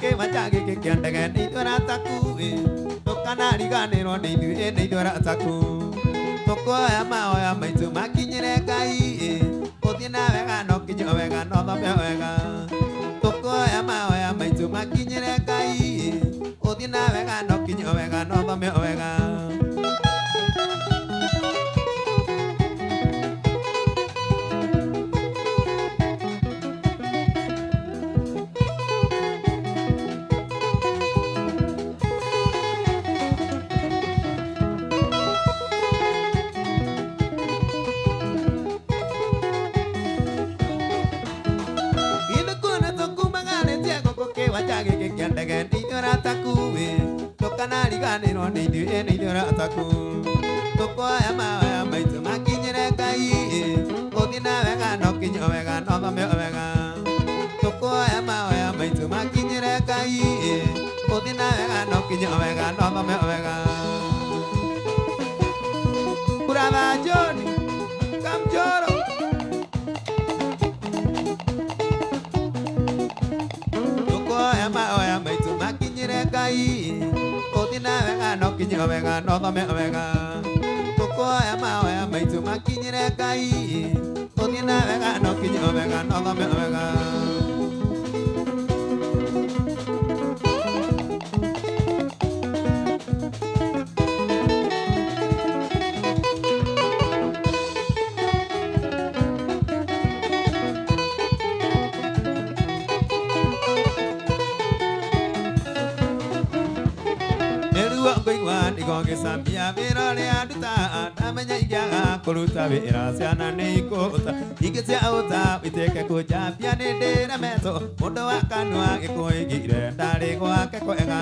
S1: kĩwanja gĩkĩ kĩa ndege nĩ ithuĩ arataku ndũkanariganĩrwo nĩ ithuĩ nĩ ithuĩ arataku tũkoya mahoya maitũ makinyĩre Ngai ũthiĩ na wega no kinye o wega no thome o wega tũkoya mahoya maitũ makinyĩre Ngai ũthiĩ na wega no kinye o wega no thome o wega gĩkĩ kĩa ndege nĩ ithuĩ arataku ndũkanariganĩrwo nĩ ithuĩ nĩ ithuĩ arataku tũkoya mahoya maitũ makinyĩre Ngai ũthiĩ na wega no kinye o wega no thome o wega tũkoya mahoya maitũ makinyĩre Ngai ũthiĩ na wega no kinye o wega no thome o wega Brother John Kamjoro mahoya maitũ makinyĩre Ngai ũthiĩ na wega no kinye o wega no thome o wega tũkoya mahoya maitũ makinyĩre Ngai ũthiĩ na wega no kinye o wega no thome o wega Ngĩcambia wĩra ũrĩa nduta ndamenya ingĩaga kũruta wĩra ciana nĩ ikũũta ingĩ cia ũta wĩtĩke kũnjambia nĩ ndĩremetwo mũndũ wa kanua gĩkũigire ndarĩ gwake kwega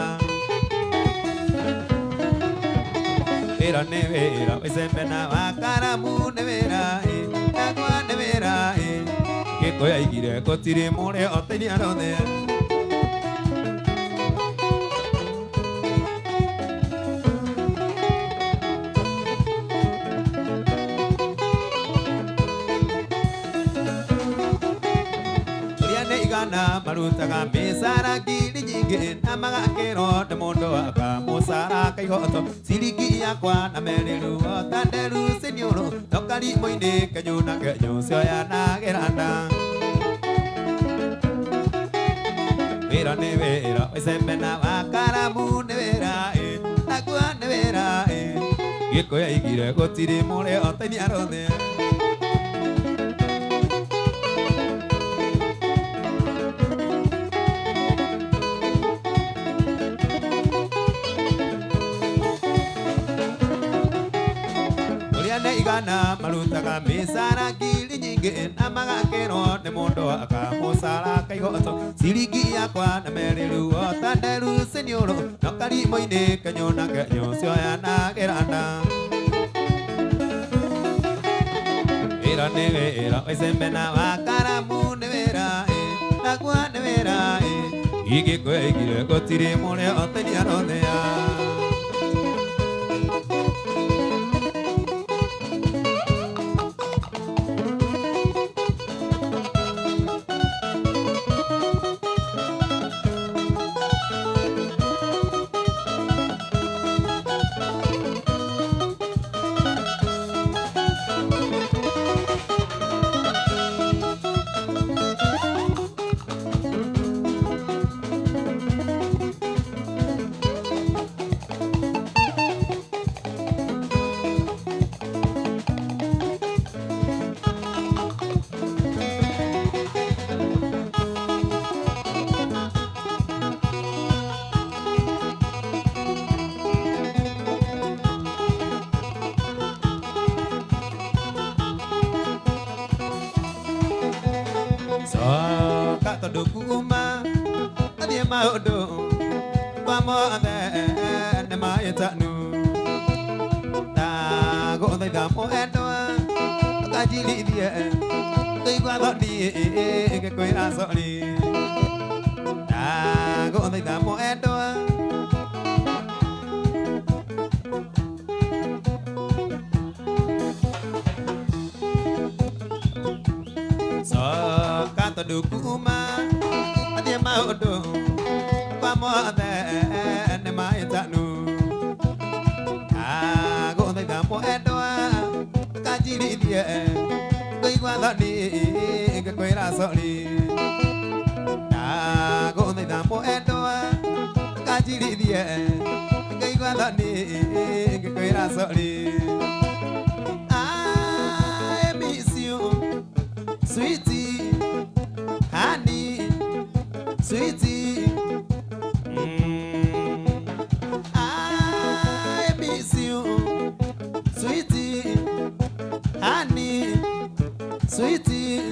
S1: wĩra nĩ wĩra wĩcembe na wa karamu nĩ wĩra ndagwa nĩ wĩra gĩkũyũ aigire gũtirĩ mũrĩ oteithia rothe marutaga mĩcara ngiri nyingĩ na magakĩrwo nĩ mũndũ aka mũcara kaigoto ciringi yakwa na merĩruo ta nderu ciniũrũ tokarimũ-inĩ kenyũ na kenyũ cioyanagĩra nda wĩra nĩ wĩra wĩcembe na wa karamu nĩ wĩra naguo nĩ wĩra gĩkũyũ aigire gũtirĩ mũrĩ oteithia rothe igana marutaga mĩcara ngiri nyingĩ na magakĩrwo nĩ mũndũ aka mũcara kaigoto ciringi yakwa na merĩruo ta nderu ciniũrũ no karimũ-inĩ kenyũ na kenyũ cioyanagĩra nda wĩra nĩ wĩra wĩcembe na wa karamu nĩ wĩra naguo nĩ wĩra igĩkũigire gũtirĩ mũrĩ oteithia rothea Coka tondũ kuma athiĩ maũndũ kwa mothe nĩ mahĩtanu. Ndagũthaitha mwendwa ũkanjirithie ngũigua thoni ngĩkwĩra sorry. Ndagũthaitha mwendwa coka tondũ kuma athiĩ maũndũ kwa mothe nĩ mahĩtanu. Ndagũthaitha mwendwa ũkanjirithie ngũigua thoni ngĩkwĩra sorry. Ndagũthaitha mwendwa ũkanjirithie ngũigua thoni ngĩkwĩra sorry. I miss you, sweetie, honey, sweetie. I miss you, sweetie, honey, sweetie.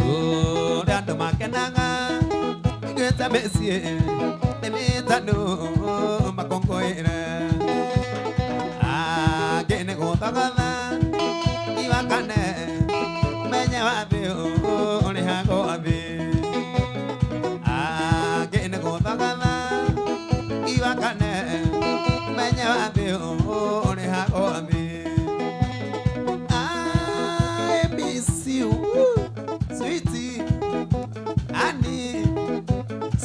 S1: Ũrĩa andũ makenaga iguĩte mĩciĩ nĩ mĩtanu makũngũĩre. Angĩ nĩ gũthogotha iwakane menye wathĩ ũrĩhagwo thĩ. Angĩ nĩ gũthogotha iwakane menye wathĩ ũrĩhagwo thĩ. I miss you, sweetie, honey,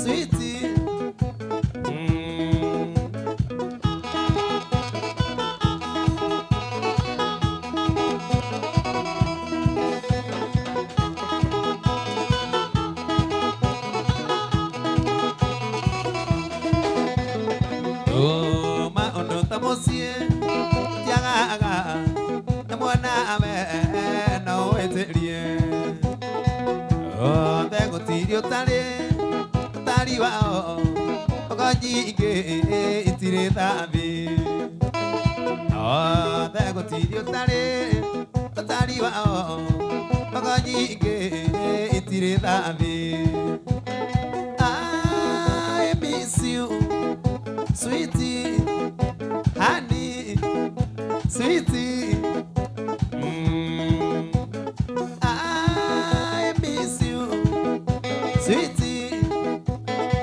S1: sweetie. Oh, maũndũ ta mũciĩ tiagaga na mwanawe no wĩtĩrie. Othe gũtirĩ ũtarĩ ũtari wao ogo nyingĩ itirĩ thambi. Othe gũtirĩ ũtarĩ ũtari wao ogo nyingĩ itirĩ thambi. I miss you, sweetie, honey, sweetie. I miss you, sweetie,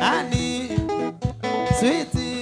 S1: honey, sweetie.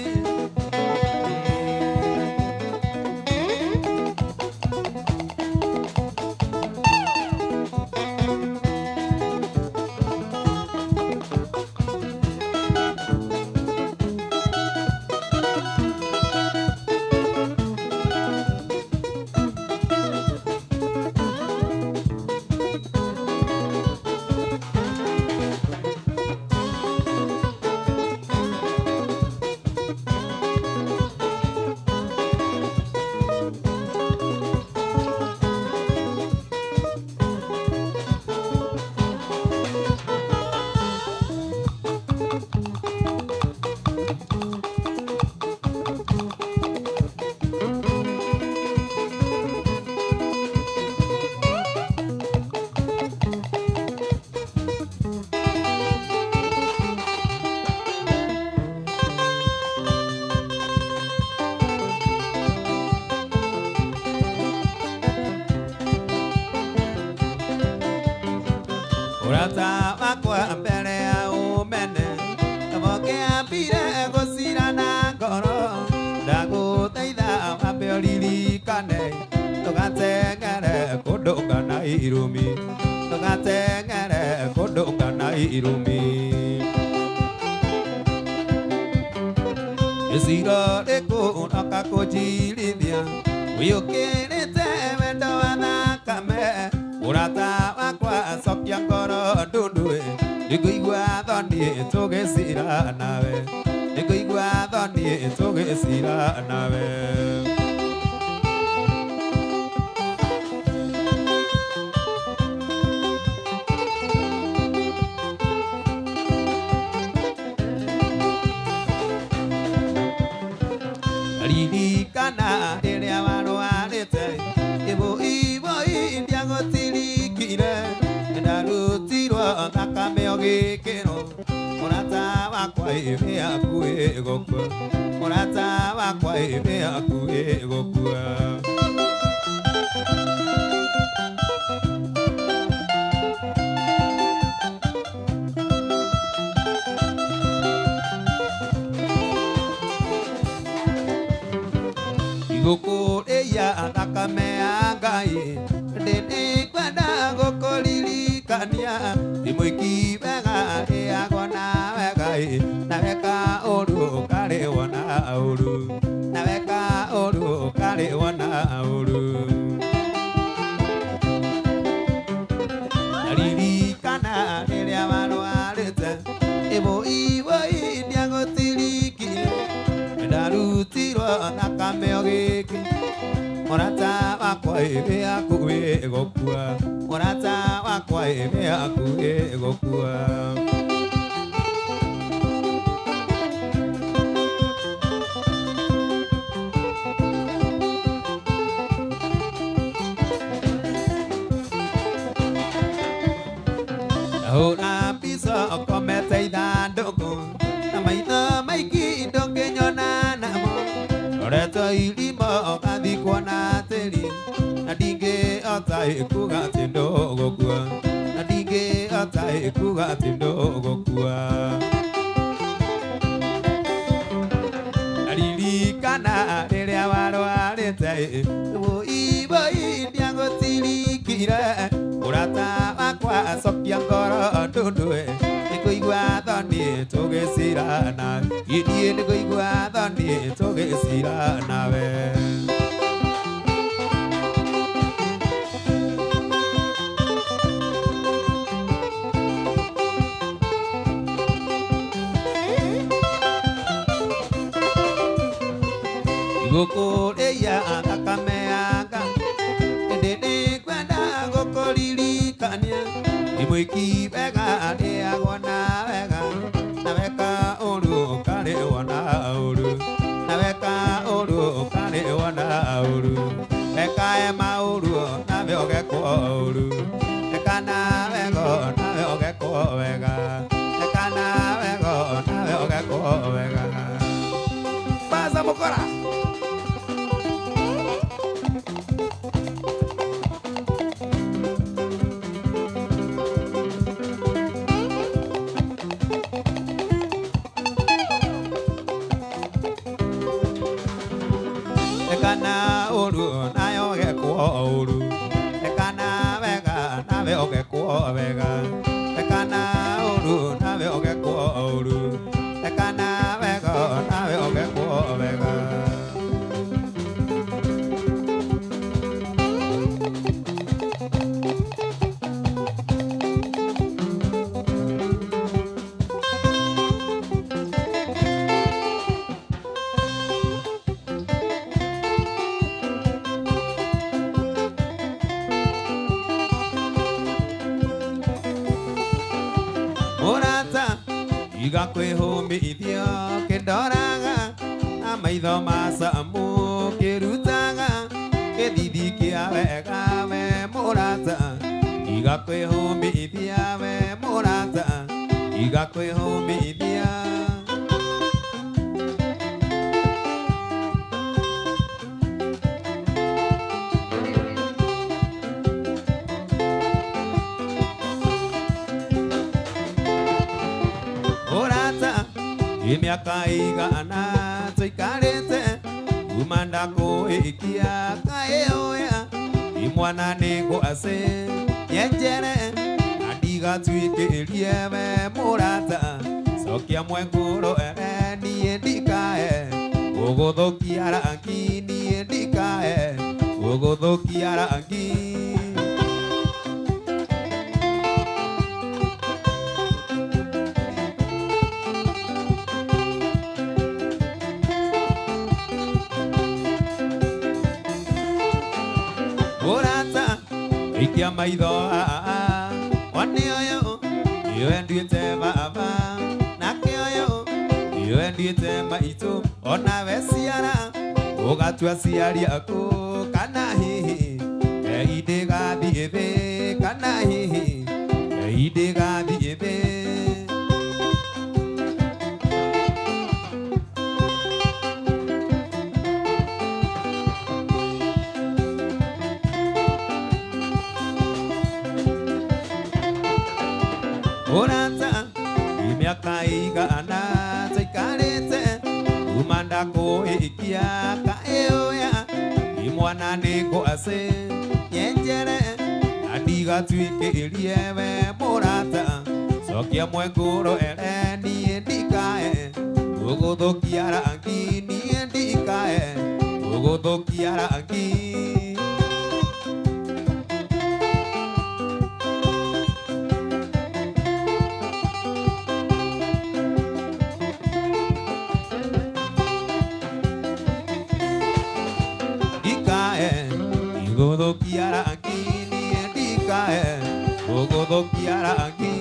S1: Ũrata wakwa mbere ya ũmene kamũkĩambire gũcira na ngoro. Ndagũthaitha wambe ũririkane ndũgateng'ere kũndũ kana irumi, ndũgateng'ere kũndũ kana irumi. Gĩciro rĩkũnoka kũnjirithia wĩũkĩrĩte wendo wa thakame. Ũrata wakwa cokia ngoro ndundu nĩngũigua thoni tũgĩcira nawe, nĩngũigua thoni tũgĩcira nawe. Ririkana rĩrĩa warwarĩte ibu iboi ndiagũtirikire ndarutirwo thakame ũgĩkĩrwo mũrata wakwa ĩmĩ hakuhĩ gũkua mũrata wakwa ĩmĩ hakuhĩ gũkua. Gũkũrĩia thakame ya Ngai ndĩndĩkwenda gũkũririkania ndĩmwĩki wega rĩagwo na wega na weka ũru ũkarĩwo na ũru na weka ũru ũkarĩwo na ũru. Ririkana rĩrĩa warwarĩte ĩbũ iboi ndiagũtirikire ndarutirwo thakame ũgĩkĩ mũrata wakwa ĩmĩ hakuhĩ gũkua mũrata wakwa ĩmĩ hakuhĩ gũkua. Hũra mbica ũkomete ithandũkũ na maitho maingĩ ndũngĩnyona namo roretwo irima ũgathikwo na tĩri na ndingĩhota kuuga atĩ ndũgũkua na ndingĩhota kuuga atĩ ndũgũkua. Ririkana rĩrĩa warwarĩte iboi ndiagũtirikire mũrata wakwa cokia ngoro ndũndũe nĩngũigua thoni tũgĩcirana niĩ nĩngũigua thoni tũgĩcirana we. Gũkũrĩia thakame ya Ngai ĩndĩ nĩngwenda gũkũririkania ndĩmwĩki wega rĩagwo na wega na weka ũru ũkarĩwo na ũru na weka ũru ũkarĩwo na ũru wekae maũru nawe ũgekwo ũru eka na wega nawe ũgekwo wega eka na wega nawe ũgekwo wega. Baza mũkora. Ekana ũru nayo ũgekwo ũru ekana wega nawe ũgekwo wega ekana ũru nawe ũgekwo ũru ekana wega nawe ũgekwo wega. Mũrata iga kwĩhũmithio kĩndoraga na maitho macamu kĩrutaga gĩthithi kĩa wega we mũrata iga kwĩhũmithia we mũrata iga kwĩhũmithia. Mũrata mĩaka igana tũikarĩte kuma ndakũhikia kaĩ ũya imwana nĩ ngwacĩ nyenjere na ndigatuĩkĩrie we mũrata cokia mwengũrũ ere niĩ ndikae gũgũthũkia rangi niĩ ndikae gũgũthũkia rangi. Mũrata ikia maitho one ũyũ nĩwe nduĩte baba nake ũyũ nĩwe nduĩte maitũ onawe ciara Ũgatua aciari aku kana hihi Eidigathiĩ thĩ kana hihi Eidigathiĩ thĩ. Ũrata mĩaka igana tũikarĩte kuma ndakũhikia kaĩ ũya imwana nĩ ngwacĩ nyenjere na ndigatuĩkĩrie we mũrata cokia mwengũrũ ere niĩ ndikae gũgũthũkia rangi niĩ ndikae gũgũthũkia rangi. Gũgũthũkia rangi niĩ ndikae gũgũthũkia rangi.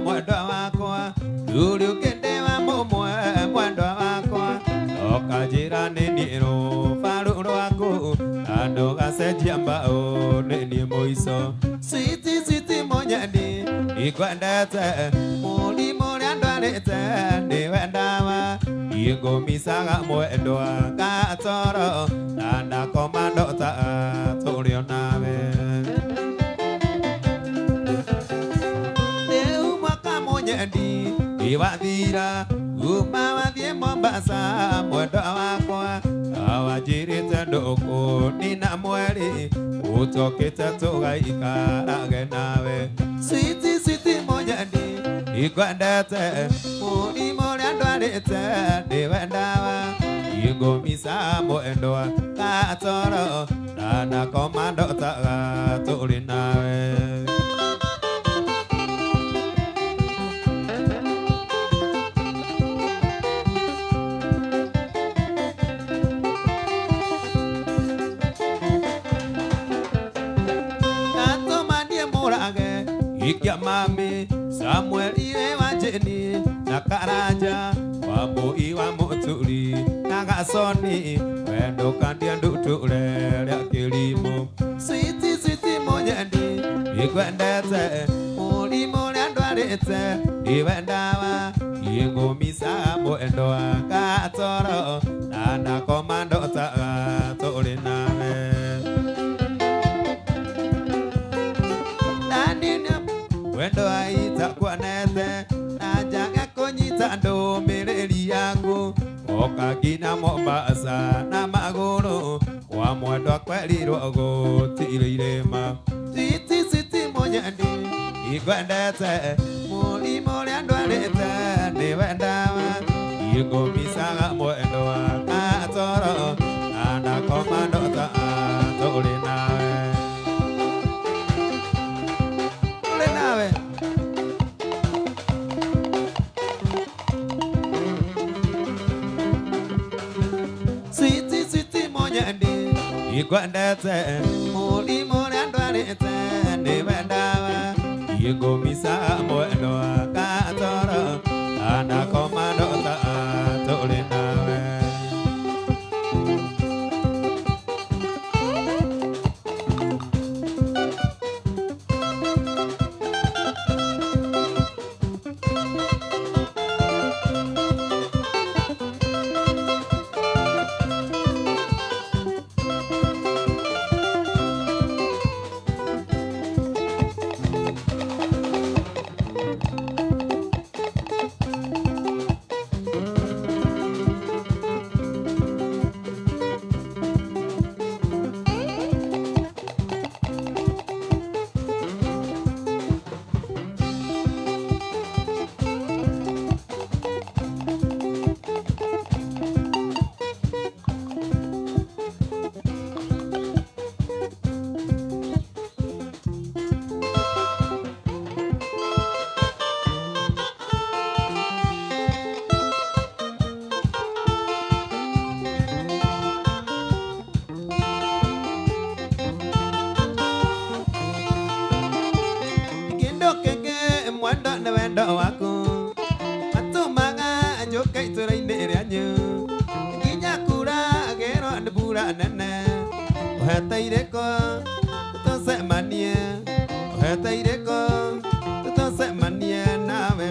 S1: Mwendwa wakwa rũrĩ ũkĩndewa mũmwe mwendwa wakwa oka njĩra nĩ niĩ rũbaru rwaku na ndũgacenjia mbaũ nĩ niĩ mũico. Switi switi mũnyendi ndikwendete mũrimũ ũrĩa ndwarĩte nĩwe ndawa ingũmicaga mwendwa gatoro na ndakoma ndota tũrĩ o nawe. Mũnyendi iwathira kuma wathiĩ Mombasa mwendwa wakwa awanjĩrĩte ndũkũnina mweri ũtokĩte tũgaikarage nawe. Switi switi mũnyendi ndikwendete mũrimũ ũrĩa ndwarĩte nĩwe ndawa ingũmica mwendwa gatoro na ndakoma ndotaga tũrĩ nawe. Ikia mami Samuel iwe wa Jeni na Karanja Wambui wa Muturi na Gasoni wendo kandia nduture rĩa kĩrimũ. Switi switi mũnyendi ndikwendete mũrimũ ũrĩa ndwarĩte nĩwe ndawa ingũmica mwendwa gatoro na ndakoma ndotaga tũrĩ nawe. Wendo aitakuonete na njaga kũnyita ndũmĩrĩri yaku oka nginya Mombasa na magũrũ kwa mwendwa kwerirwo gũtirĩ irĩma. Switi switi mũnyendi ndikwendete mũrimũ ũrĩa ndwarĩte nĩwe ndawa ingũmicaga mwendwa gatoro na ndakoma ndota tũrĩ nawe. Tũrĩ nawe. Switi switi mũnyendi ndikwendete mũrimũ ũrĩa ndwarĩte nĩwe ndawa ingũmica mwendwa gatoro na ndakoma ndota tũrĩ nawe. mwendo waku matũmaga njũke itũra-inĩ rĩanyu nginya kuragĩrwo nĩ mbura nene ũheteirĩko tũcemanie ũheteirĩko tũcemanie nawe.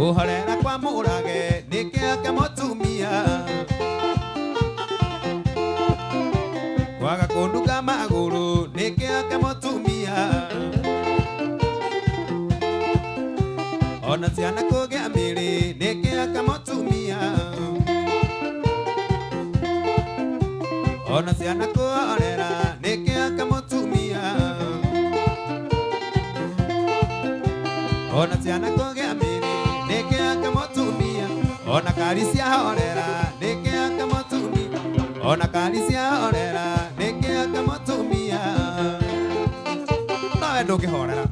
S1: Uhorera kwa mũrage nĩkĩo ke mũtumia. Kwaga kũnduka magũrũ nĩkĩake mũtumia ona ciana kũgĩa mĩrĩ nĩkĩake mũtumia ona ciana kũhorera nĩkĩake mũtumia ona ciana kũgĩa mĩrĩ nĩkĩake mũtumia ona kari ciahorera nĩkĩake mũtumia ona kari ciahorera nĩkĩake mũtumia nowe ndũngĩhorera.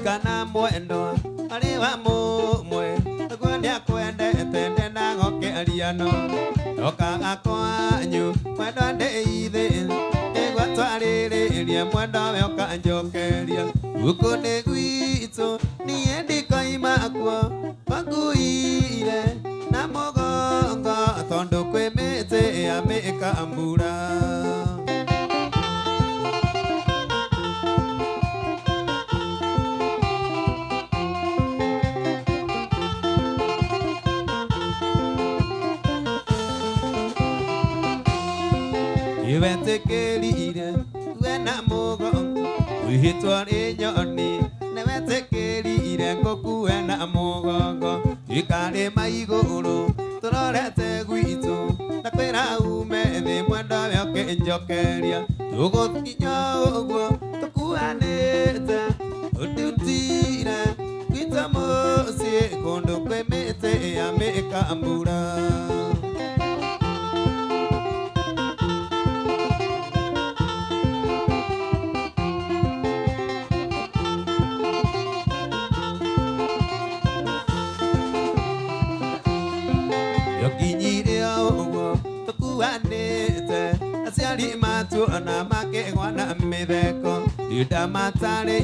S1: Kana mwendo arĩ wa mũmwe naguo nĩakwendete ndendagokeria no ndokaga kwanyu mwendo ndĩithĩ nĩguo twarĩrĩrie mwendo we ũkanjokeria gũkũ nĩ gwitũ niĩ ndikoima kuo makuire na mũgongo tondũ kwĩ mĩtĩ ya mĩkambura. Nĩwetĩkĩrire we na mũgongo kwĩhĩtwo nĩ nyoni nĩwetĩkĩrire ngũkue na mũgongo ikarĩma igũrũ tũrorete gwitũ na kwĩra ume thĩ mwendo we ũkĩnjokeria tũgũkinya ũguo tũkuanĩte ũndutire gwitũ mũciĩ kũndũ kwĩ mĩtĩ ya mĩkambura. Yokinyire ũguo tũkuanĩte aciari matuona makĩgwa na mĩtheko ndamatarĩ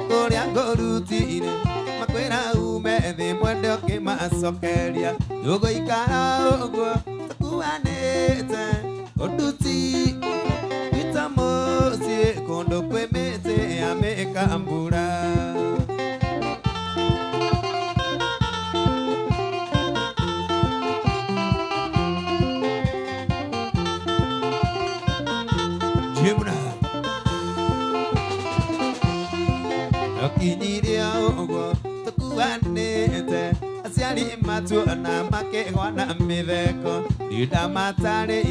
S1: kũrĩa ngũrutire makwĩra ume thĩ mwende ũkĩmacokeria tũgũikara ũguo tũkuanĩte ũnduti gwitũ mũciĩ kũndũ kwĩ mĩtĩ ya mĩkambura. Yokinyire ũguo tũkuanĩte aciari matuona makĩgwa na mĩtheko ndamatarĩ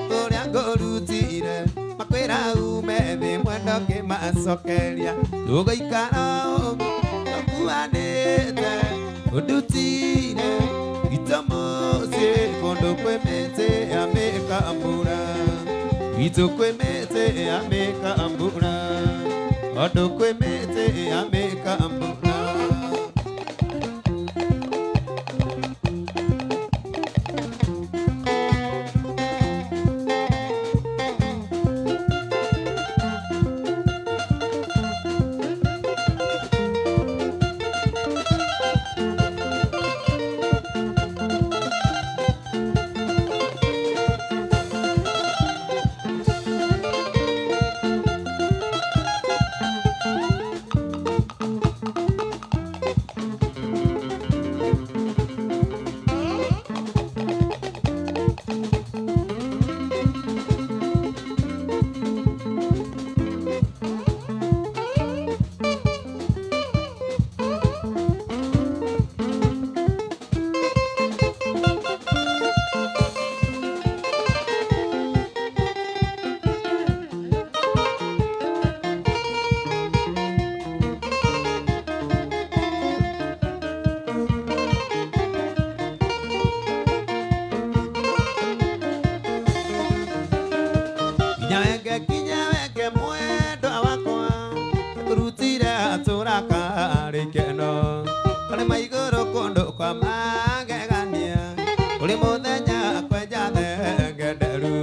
S1: kũrĩa ngũrutire makwĩra ume thĩ mwendo ũkĩmacokeria tũgũikara ũguo tũkuanĩte ũndutire gwitũ mũciĩ kũndũ kwĩ mĩtĩ ya mĩkambura gwitũ kwĩ mĩtĩ ya mĩkambura kũndũ kwĩ mĩtĩ ya mĩkambura. Kinya wenge mwendwa wakwa Kũrutire atũra karĩ keno Karĩ maigũrũ kũndũ kwa magegania Kũrĩ mũthenya kwenja thenge nderu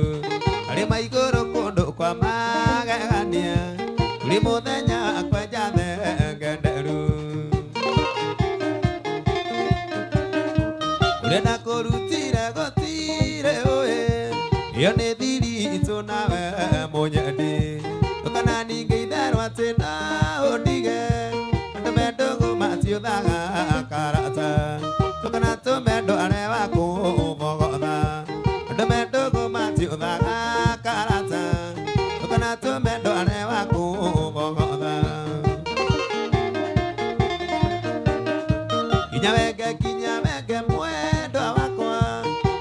S1: Karĩ maigũrũ kũndũ kwa magegania Kũrĩ mũthenya kwenja thenge nderu Ũrĩa ndakũrutire gũtirĩ ũĩ Ĩyo nĩ thiri itũ nawe mũnyendi Ndũkana ningĩ itherũ atĩ no ũndige Andũ me ndũgũ matiũthaga karata Ndũkana tũme ndware wa kũmogotha Andũ me ndũgũ matiũthaga karata Ndũkana tũme ndware wa kũmogotha Kinya wenge mwendwa wakwa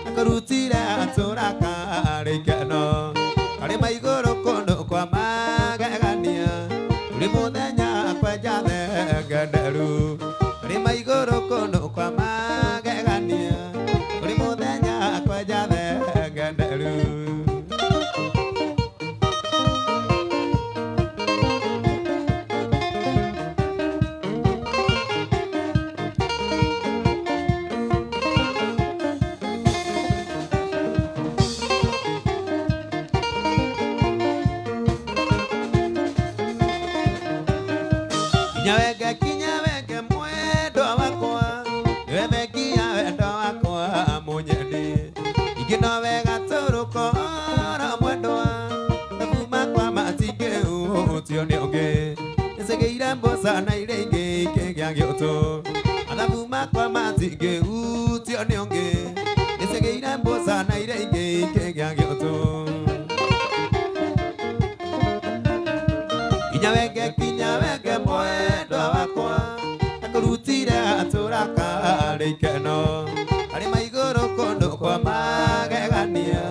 S1: Nakũrutire atũra karĩ keno Karĩ maigũrũ kũndũ kwa magegania Kũrĩ mũthenya kwenja thenge nderu Karĩ maigũrũ kũndũ kwa magegania Kũrĩ mũthenya kwenja thenge nderu Kinya wenge mwendwa wakwa Niwe thengia wendo wakwa mũnyendi Ingĩ no wega tũrũkora mwendwa Mathabu makwa matingĩhutio nĩ ũngĩ Nĩcigĩire mboca na iria ingĩ ikĩgĩa gĩũtũ Mathabu makwa matingĩhutio nĩ ũngĩ Nĩcigĩire mboca na iria ingĩ ikĩgĩa gĩũtũ Kinya wenge mwendwa wakwa Nakũrutire atũra karĩ ikeno Karĩ maigũrũ kũndũ kwa magegania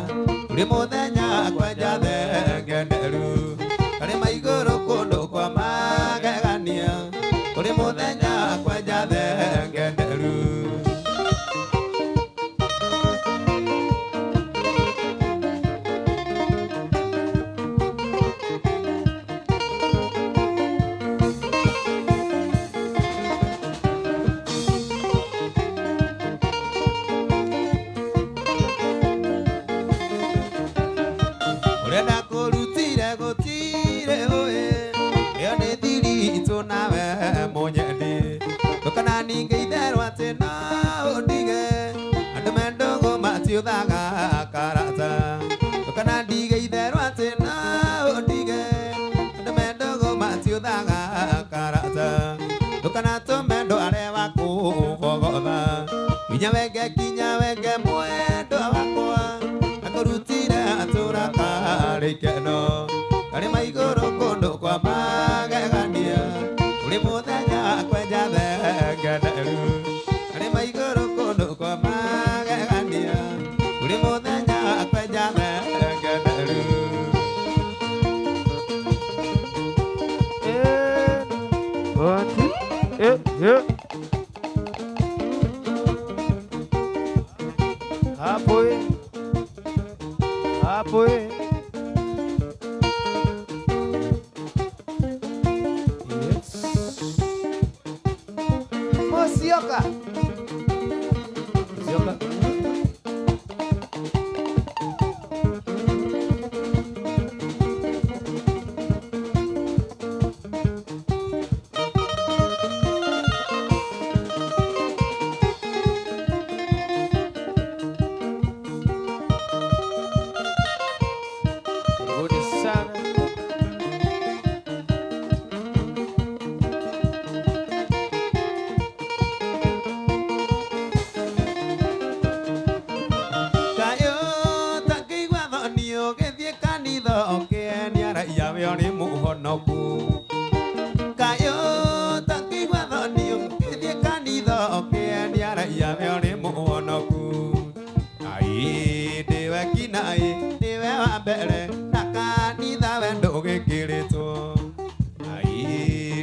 S1: Kũrĩ mũthenya kwenja thenge nderu Karĩ maigũrũ kũndũ kwa magegania Kũrĩ mũthenya kwenja thenge nderu Ũrĩa ndakũrutire gũtirĩ ũĩ Ĩyo nĩ thiri itũ nawe mũnyendi Ndũkana ningĩ itherũ atĩ no ũndige Andũ me ndũgũ matiũthaga karata Ndũkana ndige itherũ atĩ no ũndige Andũ me ndũgũ matiũthaga karata Ndũkana tũme ndware wa kũbogotha Kinya wenge mwendwa wakwa Nakũrutire atũra karĩ ikeno Karĩ maigũrũ kũndũ kwa magegania Kũrĩ mũthenya kwenja thenge nderu Karĩ maigũrũ kũndũ kwa magegania Kũrĩ mũthenya kwenja thenge nderu
S2: One, two, eh, yeah. Hapo eh. Hapo eh. Yes. Mosioka. Mosioka. Karibuni sana.
S1: Kayo takĩigua thoni ũgĩthiĩ kanitha ũkĩenia raiya we ũrĩ mũhonoku Kayo takĩigua thoni ũgĩthiĩ kanitha ũkĩenia raiya we ũrĩ mũhonoku Ai ndĩwe kinai nĩwe wa mbere na kanitha we ndũgĩkĩrĩtwo Ai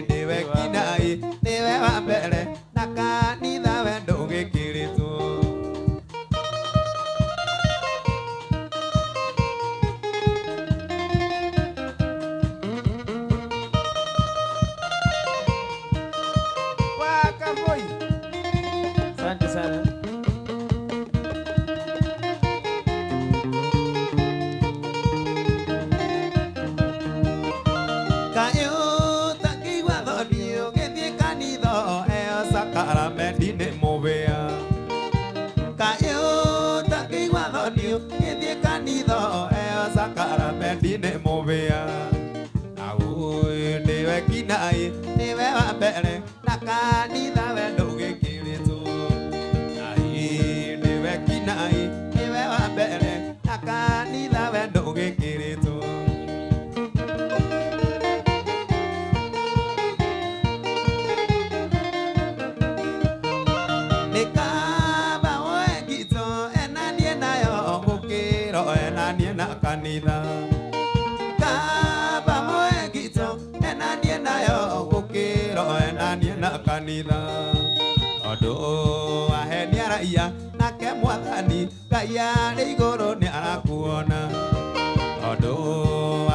S1: ndĩwe kinai nĩwe wa mbere na kanitha we ndũgĩkĩrĩtwo Wendi nĩ mũbĩa na ũyũ nĩwe kinai nĩwe wa mbere na kanitha we ndũgĩkĩrĩtwo na ĩ nĩwe kinai nĩwe wa mbere na kanitha we ndũgĩkĩrĩtwo. Nĩ kaba wengito enanie nayo gũkĩro enanie na kanitha. Kaba wengito enanie nayo gũkĩro enanie na kanitha. Tondũ aheni araiya nake mwathani Ngai arĩ igũrũ nĩ arakuona. Tondũ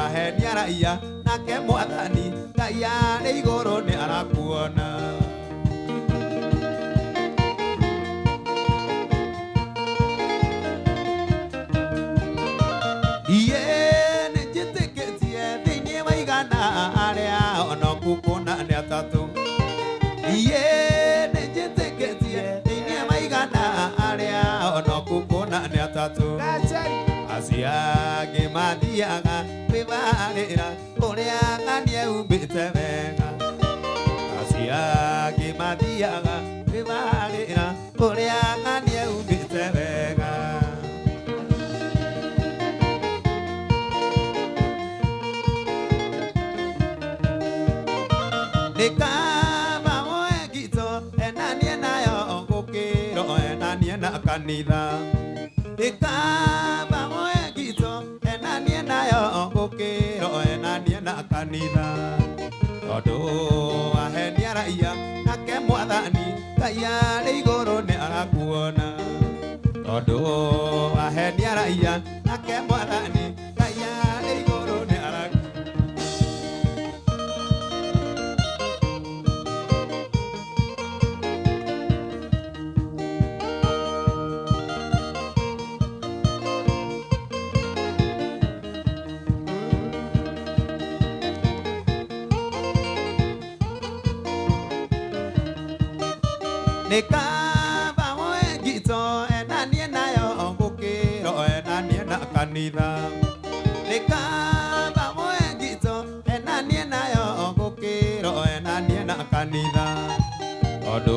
S1: aheni araiya nake mwathani Ngai arĩ igũrũ nĩ arakuona. Iye nĩ njĩtĩkĩtie thĩinĩ wa igana arĩa onoku kũna nĩ atatũ. Iye nĩ njĩtĩkĩtie thĩinĩ wa igana arĩa onoku kũna nĩ atatũ.
S2: Gachari.
S1: Acio angĩ mathiaga kwĩbarĩra kũrĩa ng'ania umbĩte wega. Acio angĩ mathiaga kwĩbarĩra kũrĩa ng'ania umbĩte wega. Nĩ kaba wengito enanie nayo gũkĩro enanie na kanitha. Nĩ kaba wengito enanie nayo gũkĩro enanie na kanitha. Tondũ aheni araiya nake mwathani Ngai arĩ igũrũ nĩ arakuona. Tondũ aheni araiya nake mwathani Ngai arĩ igũrũ nĩ arakuona. Nĩ kaba wengito enanie nayo gũkĩro enanie na kanitha. Nĩ kaba wengito enanie nayo gũkĩro enanie na kanitha. Tondũ